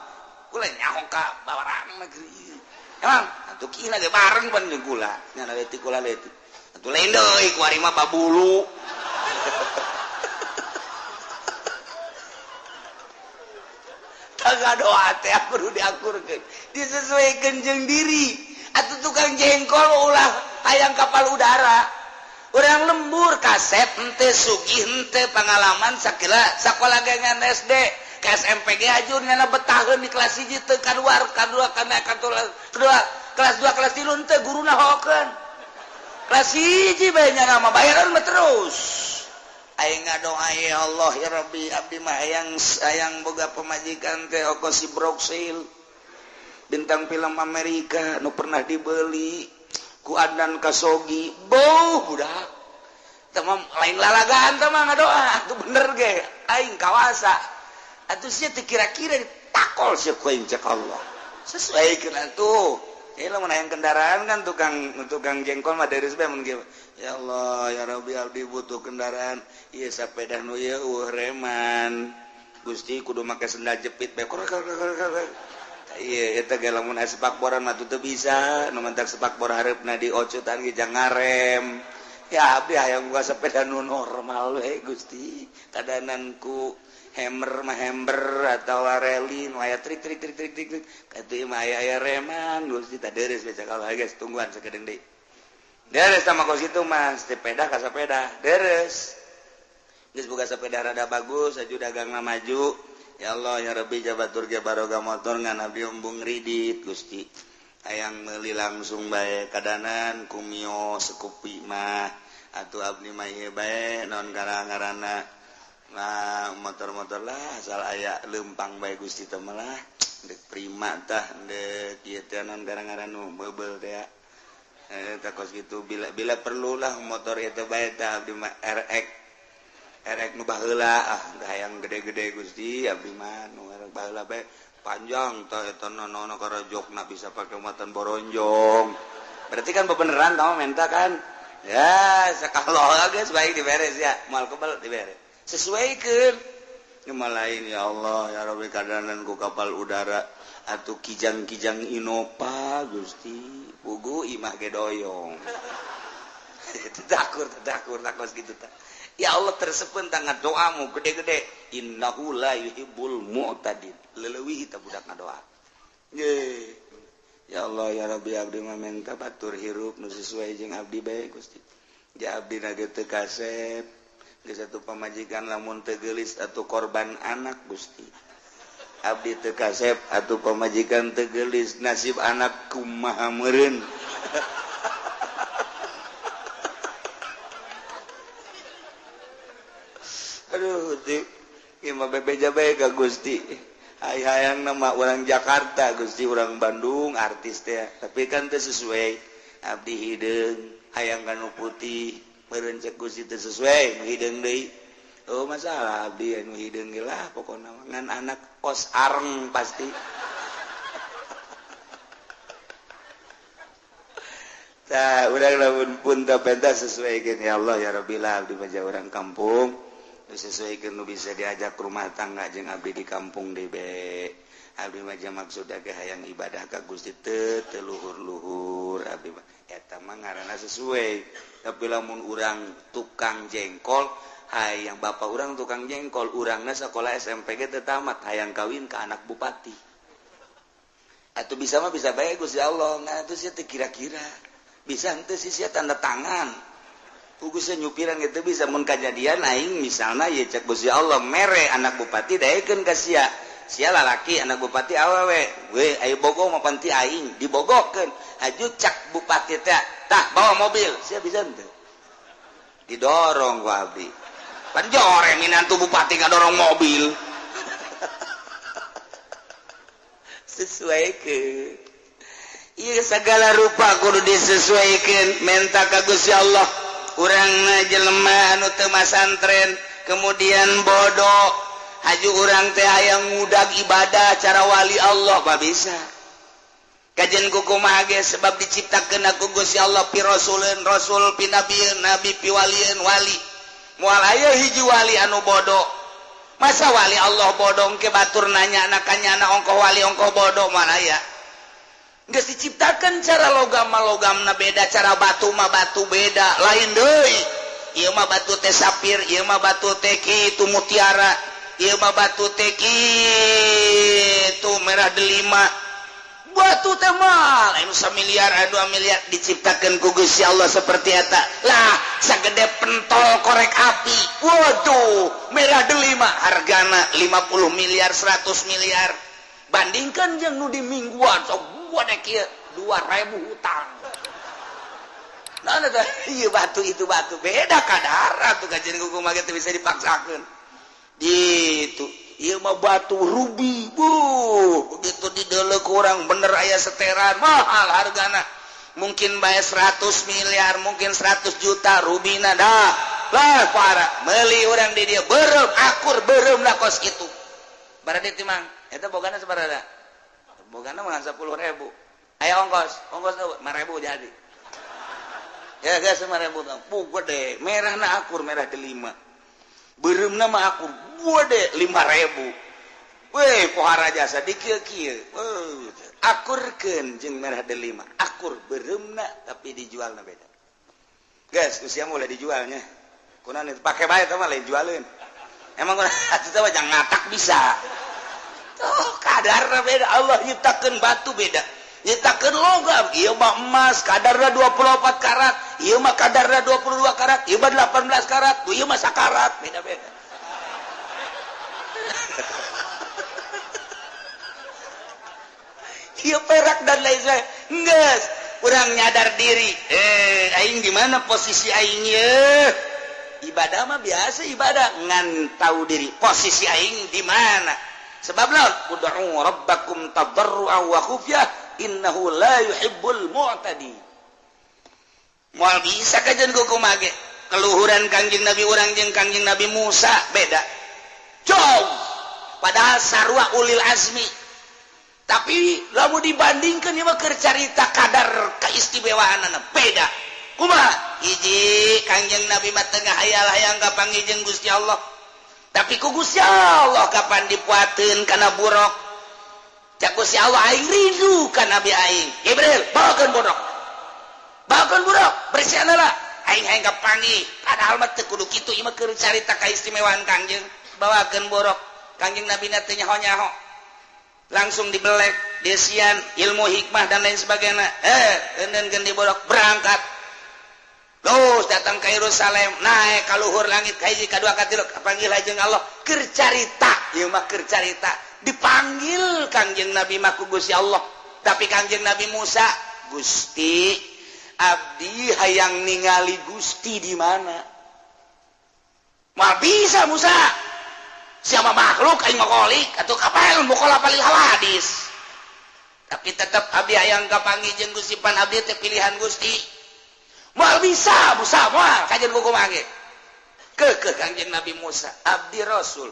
kula nyaho ka bawarang negeri, emang atuh kiihna ge bareng pan jeung kula nya leutik kula leutik atuh lain deui kuari mah babulu. Doa teh kudu diakurkeun, disesuaikan jeung diri. Atuh tukang jengkol ulah hayang kapal udara. Urang lembur kasep henteu, sugih henteu, pengalaman sakila sakola ge ngan SD ke SMP ge ajur nyana betaheun di kelas 1 teu kaluar kadua kana kedua kelas 2 kelas 3 henteu, guruna hokeun kelas 1 bae nyana mah bayaran mah terus. Aing ngadoa, ya Allah ya Rabbi, abdi mah hayang hayang boga pemajikan teh oko si Broksil bintang film Amerika nu pernah dibeli ku Adnan Kasogi. Boh budak teh mah lain lalagaan teh mah ngadoa atuh bener ge aing kawasa atuh sia teh kira-kira ditakol sia ku aing. Cek Allah sesuaikeun atuh. Ini lamun hayang kendaraan kan tukang tukang jengkol mah dari mun ya Allah ya Rabbi, abdi butuh kendaraan ieu sepeda nu ieu eueuh reman Gusti, kudu make sendal jepit bae. Iya eta ge lamun aya sepakboran mah teu bisa nu mentak sepakbor hareupna diocutan ge jang ngarem. Ya abdi hayang boga sepeda nu normal we Gusti, kadanan ku hammer mah hammer atawa rally nu aya trik trik trik trik trik trik katuh mah aya aya reman Gusti. Tah deres bae kalau guys, tungguan sakedeung deui deres sama kos itu mas sepeda ka sepeda deres geus boga sepeda rada bagus aju dagangna maju. Ya Allah ya Rabbi, jabatur ge baroga motor ngan abdi embung ridit Gusti, hayang meuli langsung bae kadanan ku Mio Scoopy mah atuh abdi mah ieu bae naon ngaranna nah motor-motor lah asal aya lempang bae Gusti teh mah lah deuk Prima tah deuk ieu teh naon ngaran nu meubel teh tah kos kitu bila bila perlulah motor itu bae tah abdi mah RX RX nu baheula, ah hayang gede-gede Gusti, abdi mah nu RX baheula bae panjang tah eta nono karajokna bisa pake muatan boronjong. Berarti kan bebeneran kamu minta kan ya sakalo geus baik diberes ya moal kebel dibere sesuaikeun. Cuma lain ya Allah ya Rabbi kadanan ku kapal udara atau kijang-kijang Innova Gusti, pugu imah ge doyong. Tadakur tadakur takos gitu tah. Ya Allah tersepen tangan doamu gede-gede, innahu la yuhibbul mu'tadin leuwih tah budak ngadoa. Ye ya Allah ya Rabbi, abdi mah menta batur hirup nu sesuai jeung abdi bae Gusti. Ja abdi na ge teu kasep. Geus atuh pamajikan lamun teu geulis atuh korban anak Gusti. Abdi teu kasep atuh pamajikan teu geulis nasib anak kumaha meureun. Aduh, Gusti. Ieu mah bebeja bae ka Gusti. Hayang nama orang Jakarta Gusti, orang Bandung artis teh, tapi kan teu sesuai. Abdi hideung hayang kanu putih, meureun cek Gusti teu sesuai, nu hideung deui. Oh masalah abdi anu hideung ge lah pokona ngan anak kos areng pasti. Tah urang lamun pun teu pentas sesuaikeun ya Allah ya Rabbi lah abdi mah orang kampung. Sesuaikan nu bisa diajak rumah tangga jeung abdi di kampung debe. Abdi mah maksudna ge hayang ibadah ka Gusti teu teu luhur-luhur abdi mah eta mah ngaranna sesuai. Tapi lamun urang tukang jengkol, hayang bapak urang tukang jengkol, urangna sekolah SMP ge teu tamat, hayang kawin ka anak bupati. Atuh bisa mah bisa bae Gusti Allah, ngan atuh sia teu kira-kira. Bisa henteu sih sia tanda tangan. Gusnya nyupiran gitu bisa mun kajadian aing misalna ye cek Gusti Allah mere anak bupati daekeun ka sia. Sia lalaki anak bupati awewe. We ayo bogo mah panti aing dibogokeun. Haju cak bupati teh tah bawa mobil. Sia bisa henteu? Didorong ku abdi. Pan jore minantu bupati ngadorong mobil. Sesuaikeun. Ieu segala rupa kudu disesuaikeun menta ka Gusti Allah. Urang jelema anu teu masantren kemudian bodoh haju urang teh hayang ngudag ibadah cara wali Allah mah bisa kajian kumaha ge sebab diciptakeun ku Gusti Allah pi rasuleun rasul pi nabieun nabi pi walieun wali moal aya hiji wali anu bodoh masa wali Allah bodoh ke batur nanya nakanyana ongkoh wali ongkoh bodoh moal aya. Geus diciptakan cara logam mah logamna beda, cara batu mah batu beda, lain deui. Ieu mah batu teh sapir, ieu mah batu teh kitu mutiara, ieu mah batu teh kitu merah delima. Batu teh mah lain samiliar, 2 miliar diciptakeun ku Gusti Allah seperti eta. Lah, sagede pentol korek api. Waduh, merah delima hargana 50 miliar, 100 miliar. Bandingkan jeung nu di mingguan sok 2.000 hutang. Nah, iya batu itu batu beda kadar tuh kajian kumaha ge teu bisa dipaksakeun. Gitu. Ieu mah batu rubi. Buh, begitu dideuleu kurang bener aya seteran mahal hargana. Mungkin bae 100 miliar, mungkin 100 juta rubina dah. Lah para meuli urang di dieu beureum akur beureum lah kos kitu. Baradi timang eta bogana sabaraha? Bogana mah 10.000. Aya ongkos, ongkos 5.000 jadi. Ya geus 5.000. Puh gede, merahna akur merah delima. Beureumna mah akur gede 5.000. Weh pohara jasa di kieu-kieu. Akurkeun jeung merah delima. Akur beureumna tapi dijualna beda. Geus usia mulai dijualnya. Kunaon pake bae teh mah lain jualeun. Emang atuh teh mah jangan ngatak bisa. Oh, kadarna beda. Allah nyiptakeun batu beda, nyiptakeun logam. Ieu mah emas kadarna 24 karat, ieu mah kadarna 22 karat, ieu mah 18 karat, ieu mah sakarat, beda-beda. Ieu perak dan lain sebagainya. Geus, urang nyadar diri. Aing di mana posisi aing ye? Ibadah mah biasa ibadah, ngan tahu diri posisi aing di mana. Sebab lawan ud'u rabbakum tadarruan wa khufyah innahu la yuhibbul mu'tadi. Moal bisa kajian kumaha ge. Keluhuran Kangjeng Nabi urang jeung Kangjeng Nabi Musa beda. Jauh. Padahal sarua ulil azmi. Tapi lamun dibandingkeun ieu mah keur carita kadar keistimewaanana beda. Kumaha? Hiji Kangjeng Nabi mah teu ngahayal-hayang ka panggih jeung Gusti Allah. Tapi ku Gusti Allah kapan dipuateun kana buruk. Cak Gusti Allah aing rindu ka Nabi aing. Jibril bawakeun buruk. Bawakeun buruk, bersihan lah. Aing hayang kapanggih. Padahal mah teu kudu kitu ieu mah keur carita kaistimewaan Kangjeng. Bawakeun buruk. Kangjeng Nabi na teu nyaho-nyaho. Langsung dibelek, desian, ilmu hikmah dan lain sebagainya. Eundeunkeun di buruk berangkat. Terus datang ke Yerusalem, naik ka luhur langit ka hiji, ka dua, ka tilu, kapanggil jeung Allah keur carita. Ieu mah keur carita. Dipanggil Kangjeng Nabi mah ku Gusti Allah. Tapi Kangjeng Nabi Musa, Gusti, abdi hayang ningali Gusti di mana? Mah bisa Musa. Siapa makhluk aing mah kholik atuh kapan mukhalafah lil hawadis. Tapi tetap abdi hayang kapanggih jeung Gusti, pan abdi teh pilihan Gusti. Moal bisa Musa, moal kajian kumaha ge. Keukeuh Kangjeng Nabi Musa, abdi Rasul.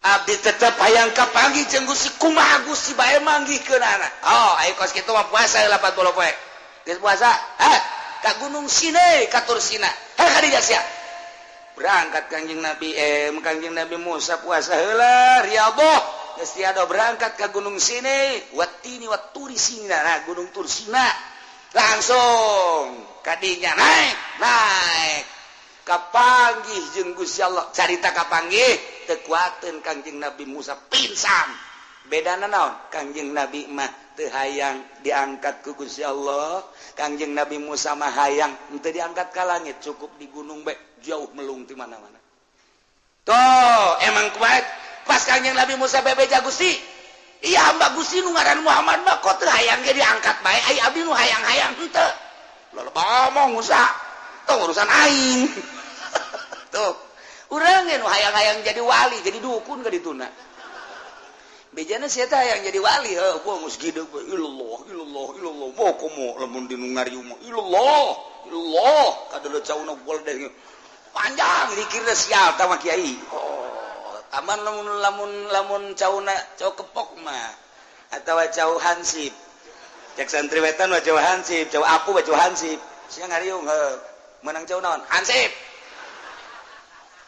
Abdi tetep hayang kapanggih jeung Gusti, kumaha Gusti bae manggihkeunana. Oh, ayo kos kitu mah puasa 40 poe. Geus puasa, eh ka Gunung Sinai, ka Tur Sina. Heh ka dieu sia. Berangkat Kangjeng Nabi Kangjeng Nabi Musa puasa heula riyadhah. Geus tiada berangkat ke Gunung Sinai, watini waturi Sina, nah Gunung Tur Sina. Langsung kadinya naik, naik. Kapanggih jeung Gusti Allah. Carita kapanggih teu kuateun Kangjeng Nabi Musa pingsan. Bedana naon? Kangjeng Nabi mah teu hayang diangkat ku Gusti Allah. Kangjeng Nabi Musa mah hayang henteu diangkat ka langit, cukup di gunung bae jauh melung di mana-mana. Tuh, emang kuat. Pas Kangjeng Nabi Musa bebeja Gusti, iya hamba Gusti nu ngaran Muhammad mah kok teu hayang ge diangkat bae, ai abdi nu hayang-hayang henteu. Loba ngomong Musa, tuh urusan aing. Tuh, urang ge nu hayang-hayang jadi wali, jadi dukun ka dituna. Bejana sia teh hayang jadi wali, heuh, gua geus gede we, ilallah, ilallah, ilallah. Moh komo lamun di nu ngariung mah, ilallah, ilallah, kadeuleu cauna goldeng. Panjang dikirna sial tah mah kiai. Oh, aman lamun lamun lamun cauna cau kepok mah atawa cau hansip. Cek santri wetan mah cau hansip, cau apu mah cau hansip. Sia ngariung heuh, meunang cau naon? Hansip.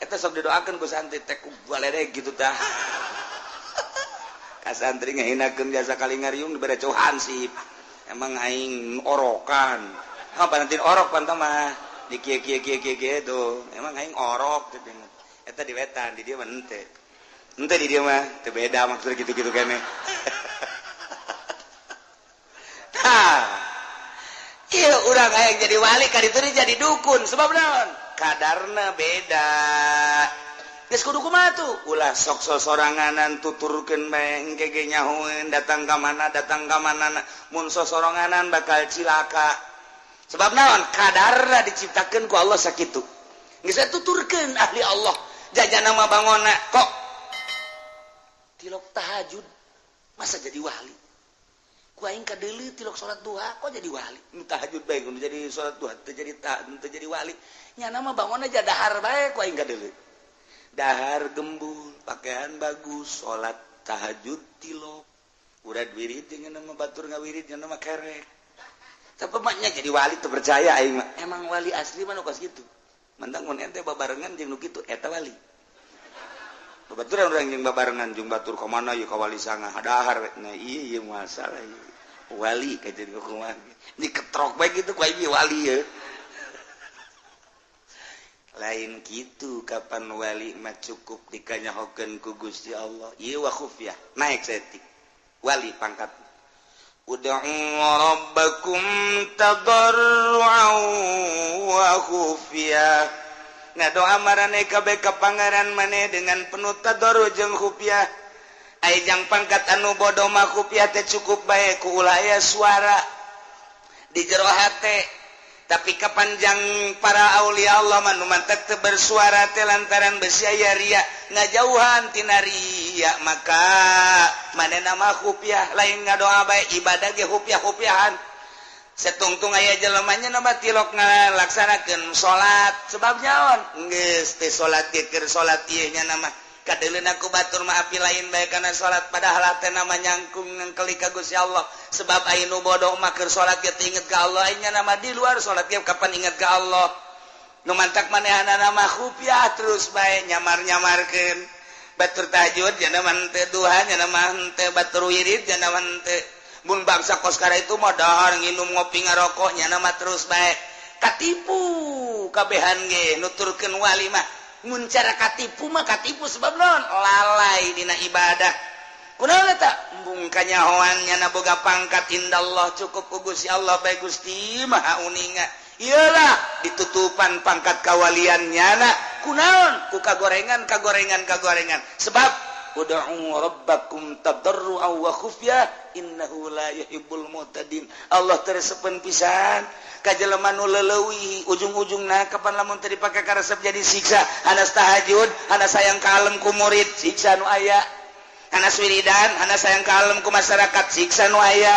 Eta sok didoakeun ku santri teh ku baledeg gitu tah. Ka santri ngahinakeun jasa kali ngariung dibere cau hansip. Emang aing orokan. Ha panantin orok pan mah. Di kieu kieu kieu kieu kieu tuh. Emang aing orok teh. Eta di wetan, di dieu mah henteu. Henteu di dieu mah teu beda maksud gitu-gitu keneh. Tah. Ieu urang hayang jadi wali ka ditu jadi dukun sebab naon? Kadarna beda. Geus kudu kumaha tuh? Ulah sok sosoranganan tuturkeun bae engke ge nyahoeun datang ka mana mun sosoranganan bakal cilaka. Sebab naon? Kadarna diciptakeun ku Allah sakitu. Geus tuturkeun ahli Allah. Jajana mah bangona kok tilok tahajud masa jadi wali. Ku aing kadeuleu tilok salat duha kok jadi wali. Nu tahajud bae nu jadi salat duha teu jadi teu jadi wali. Nyana mah bangona ja dahar bae ku aing kadeuleu. Dahar gembul, pakaian bagus, salat tahajud tilok. Urad wirid jeung nama batur ngawirid nya nama kerek. Tapi maknya jadi wali teu percaya aing mah. Emang wali asli mah nu kos kitu. Mantang mun ente babarengan jeung nu kitu eta wali. Babaturan urang jeung babarengan jeung batur ka mana ieu ka wali sanga dahar we. Nah ieu masalah ieu. Wali ka jadi kumaha. Diketrok bae kitu ku aing wali ye. Lain kitu kapan wali mah cukup dikanyahokeun ku Gusti Allah. Ieu wa khufyah naik saeutik. Wali pangkat. Ud'u rabbakum tadarru'an wa khufyah. Ngadoa marane kabeh ka pangeran maneh dengan penuh tadarru jeung khufyah. Ai jang pangkat anu bodoh mah khufyah teh cukup bae ku ulah aya suara di jero hate. Tapi kapanjang para aulia Allah mah nu mantek teu bersuara teh lantaran besi aya ria ngajauhan tina ria, maka manehna mah khufyah lain ngadoa bae ibadah ge khufyah-khufyahan. Setungtung aya jelemanya nama tilok ngalaksanakeun salat sebab nyaon geus teh salat ge keur salat ieu nya nama kadeuleuna ku batur mah api lain bae kana salat padahal teh nama nyangkung ngengkeli ka Gusti Allah. Sebab aya nu bodoh mah keur salat ge teu inget ka Allah, nya nama di luar salat ge kapan inget ka Allah. Nu mantak manehanana mah khufyah terus bae nyamar-nyamarkeun batur tahajud nya nama henteu duha nya nama henteu batur wirid nya nama henteu. Mun bangsa koskara itu mah dahar nginum ngopi ngarokok nya nama terus bae katipu kabehan ge nuturkeun wali mah. Mun cara katipu mah katipu sebab naon lalai dina ibadah. Kunaon eta embung kanyahoan nya boga pangkat indallah cukup ku Gusti Allah bae Gusti Maha uninga. Iyalah ditutupan pangkat kawalian nyana kunaon ku kagorengan kagorengan kagorengan. Sebab ud'u rabbakum tadarruan wa khufyah innahu la yuhibbul mu'tadin. Allah teresepen pisan ka jelema nu leuwih ujung-ujungna kapan lamun teu dipake karesep jadi siksa. Hanas tahajud, hanas sayang kalem ku murid, siksa nu aya. Hanas wiridan, hanas sayang kalem ku masyarakat, siksa nu aya.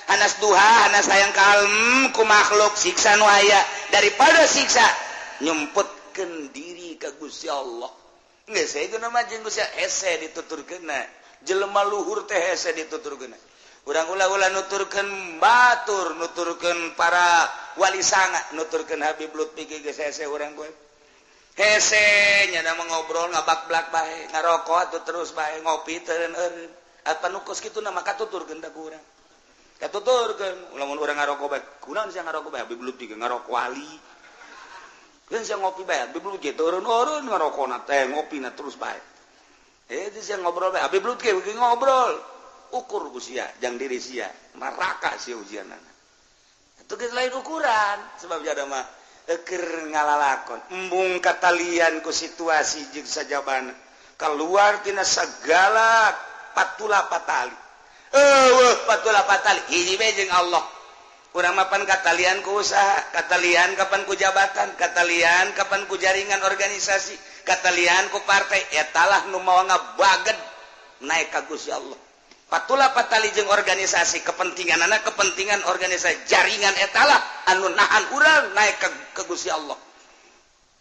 Hanas duha, hanas sayang kalem ku makhluk, siksa nu aya. Daripada siksa nyumputkeun diri ka Gusti Allah. Geus saya mah jeung Gusti hese dituturkeunna. Jelema luhur teh hese dituturkeunna. Urang ulah-ulah nuturkeun batur, nuturkeun para wali sanga, nuturkeun Habib Lutfi geus hese urang gue. Hese nya mah ngobrol ngabak-blak bae, ngarokok atuh terus bae, ngopi teu eureun. Apa nu kos kitu na maka tuturkeun da ku urang. Katuturkeun, lamun urang ngarokok bae, kunaon sia ngarokok bae? Habib Lutfi ngarokok wali. Kan sia ngopi bae, Habib Lutfi eureun-eureun ngarokona teh, ngopina terus bae. Eh, sia ngobrol bae, Habib Lutfi ngobrol. Ukur ku sia, jang diri sia, neraka sia ujianana. Itu geus lain ukuran, sebab jada mah keur ngalalakon, embung katalian ku situasi jeung sajabana. Keluar tina segala patula patali. Eueuh patula patali hiji bae jeung Allah. Urang mapan katalian ku usaha, katalian kapan ku jabatan, katalian kapan ku jaringan organisasi, katalian ku partai, etalah nu mawa ngabaged naik ka Gusti Allah. Patula patali jeung organisasi, kepentingan anak, kepentingan organisasi, jaringan etalah anu nahan urang naik ke Gusti Allah.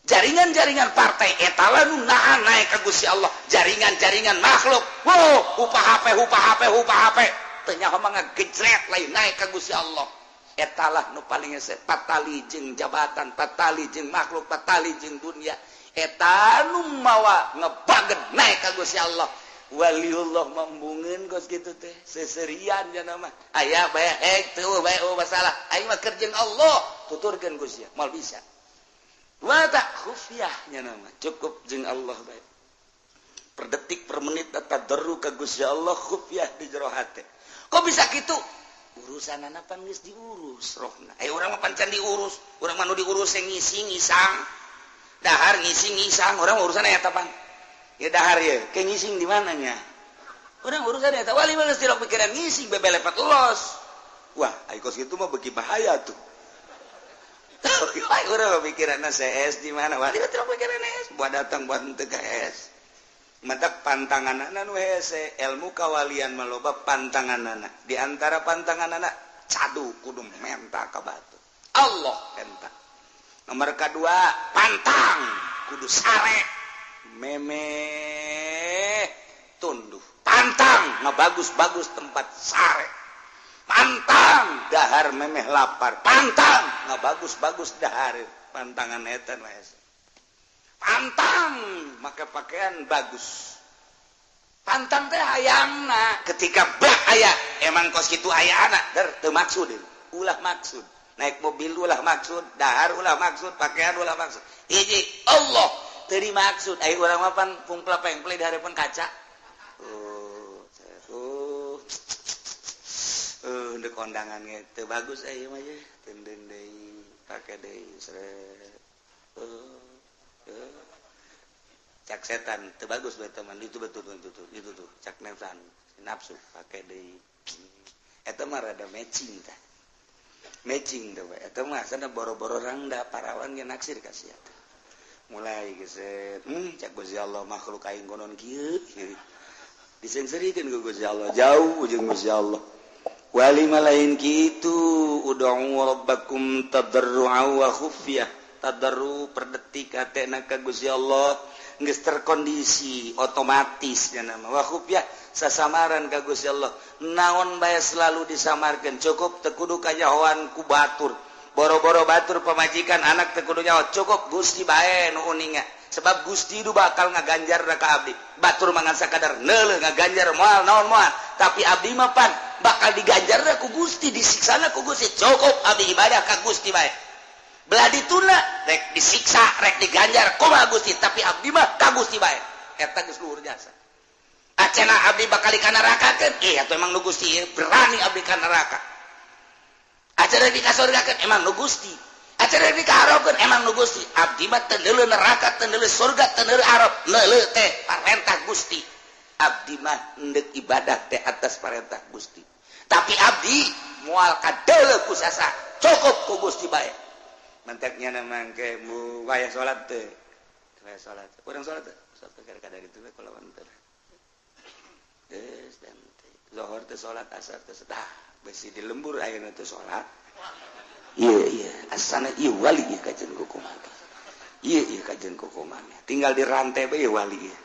Jaringan-jaringan partai etalah nu nahan naik ke Gusti Allah. Jaringan-jaringan makhluk, wow, upah HP, upah HP, upah HP, teu nyaho mah ngagejret lain naik ke Gusti Allah. Etalah nu paling hese, patali jeung jabatan, patali jeung makhluk, patali jeung dunia, eta nu mawa ngebaged naik ka Gusti Allah. Waliullah mambungeun kos kitu teh seserian jana mah aya bae ek teu bae oh masalah aing mah keur jeung Allah tuturkeun Gusti moal bisa wa tak khufyah nya mah cukup jeung Allah bae per detik per menit tadarru ka Gusti Allah khufyah di jero hate. Kok bisa kitu? Urusanana pan geus diurus rohna. Eh, urang mah pan can diurus, urang mah nu diurus ngisi ngisang dahar, ngisi ngisang. Urang urusan eta pan ya dahar ya ke ngising di mananya urang urusan eta. Wali mah geus tilok pikiran ngising bebelepet los. Wah, ai kos kitu mah beuki bahaya tuh. Ai urang mah pikiranna CS di mana, wali mah tilok pikiran S buat datang buat henteu ka S. Matak pantanganana nu hese ilmu kawalian mah loba pantanganana. Di antara pantanganana cadu kudu menta ka batu Allah enta. Nomor kedua pantang kudu sare memeh tunduh, pantang ngebagus-bagus tempat sare, pantang dahar memeh lapar, pantang ngebagus-bagus dahar. Pantangan eta nu hese. Pantang make pakaian bagus, pantang teh hayangna ketika bah aya emang kos kitu aya anak der teu maksud, ulah maksud naik mobil, ulah maksud dahar, ulah maksud pakaian, ulah maksud hiji Allah teu dimaksud. Ai urang mah pan pungpla pengple di hareupeun kaca, oh oh ndek kondangan ge teu bagus ieu mah ye teunden deui pake deui sret cak setan teu bagus bae teman itu betul betul itu tuh cak nafsan nafsu pake deui. Eta mah rada matching tah, matching tuh eta mah sana boro-boro rangda parawan ge naksir ka sia. Mulai geset cak Gusti Allah makhluk aing konon kieu disengserikeun ku Gusti Allah jauh jeung Gusti Allah. Wali mah lain kitu. Ud'u rabbakum tadarru'a wa khufyah. Tadarru per detik hatena ka Gusti Allah geus terkondisi otomatis nya nama. Wa khufyah sasamaran ka Gusti Allah, naon bae selalu disamarkeun. Cukup teu kudu kanyahoan ku batur, boro-boro batur pamajikan anak teu kudu nyaho, cukup Gusti bae nu uninga. Sebab Gusti du bakal ngaganjar ka abdi. Batur mangan sakadar neuleuh ngaganjar moal naon moal, tapi abdi mah pan bakal diganjar ku Gusti, disiksana ku Gusti. Cukup abdi ibadah ka Gusti bae, belah dituna rek disiksa rek diganjar kumaha Gusti, tapi abdi mah ka Gusti bae. Eta geus luhur jasa. Acena abdi bakal ka nerakakeun, eh atuh emang nu Gusti berani abdi ka neraka. Acena di kasurgakeun emang nu Gusti. cenah dikaharapkeun. Emang nu Gusti, abdi mah teu neuleuh neraka, teu neuleuh surga, teu neuleuh Arab, neuleuh teh parentah Gusti. Abdi mah endek ibadah teh atas parentah Gusti, tapi abdi moal kadeuleuh ku sasa, cukup ku Gusti bae. Manteknya nama ke mu waya salat teh, waya salat, urang salat teh, salat kadang itu kalau teh geus dan zuhur teh salat, asar teh, dah besi di lembur ayeuna teh salat. Iya iya, asana ieu wali ieu kajen kukumaha, iya iya, kajen kukumaha, tinggal di rantai bae wali ieu.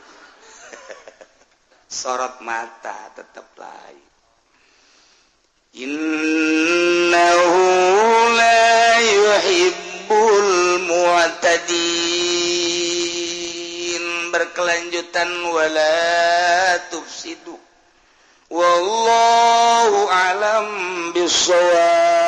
Sorot mata tetep lain. Innahu la yuhibbul mu'tadin. Berkelanjutan, wala tufsidu, wallahu alam bisawab.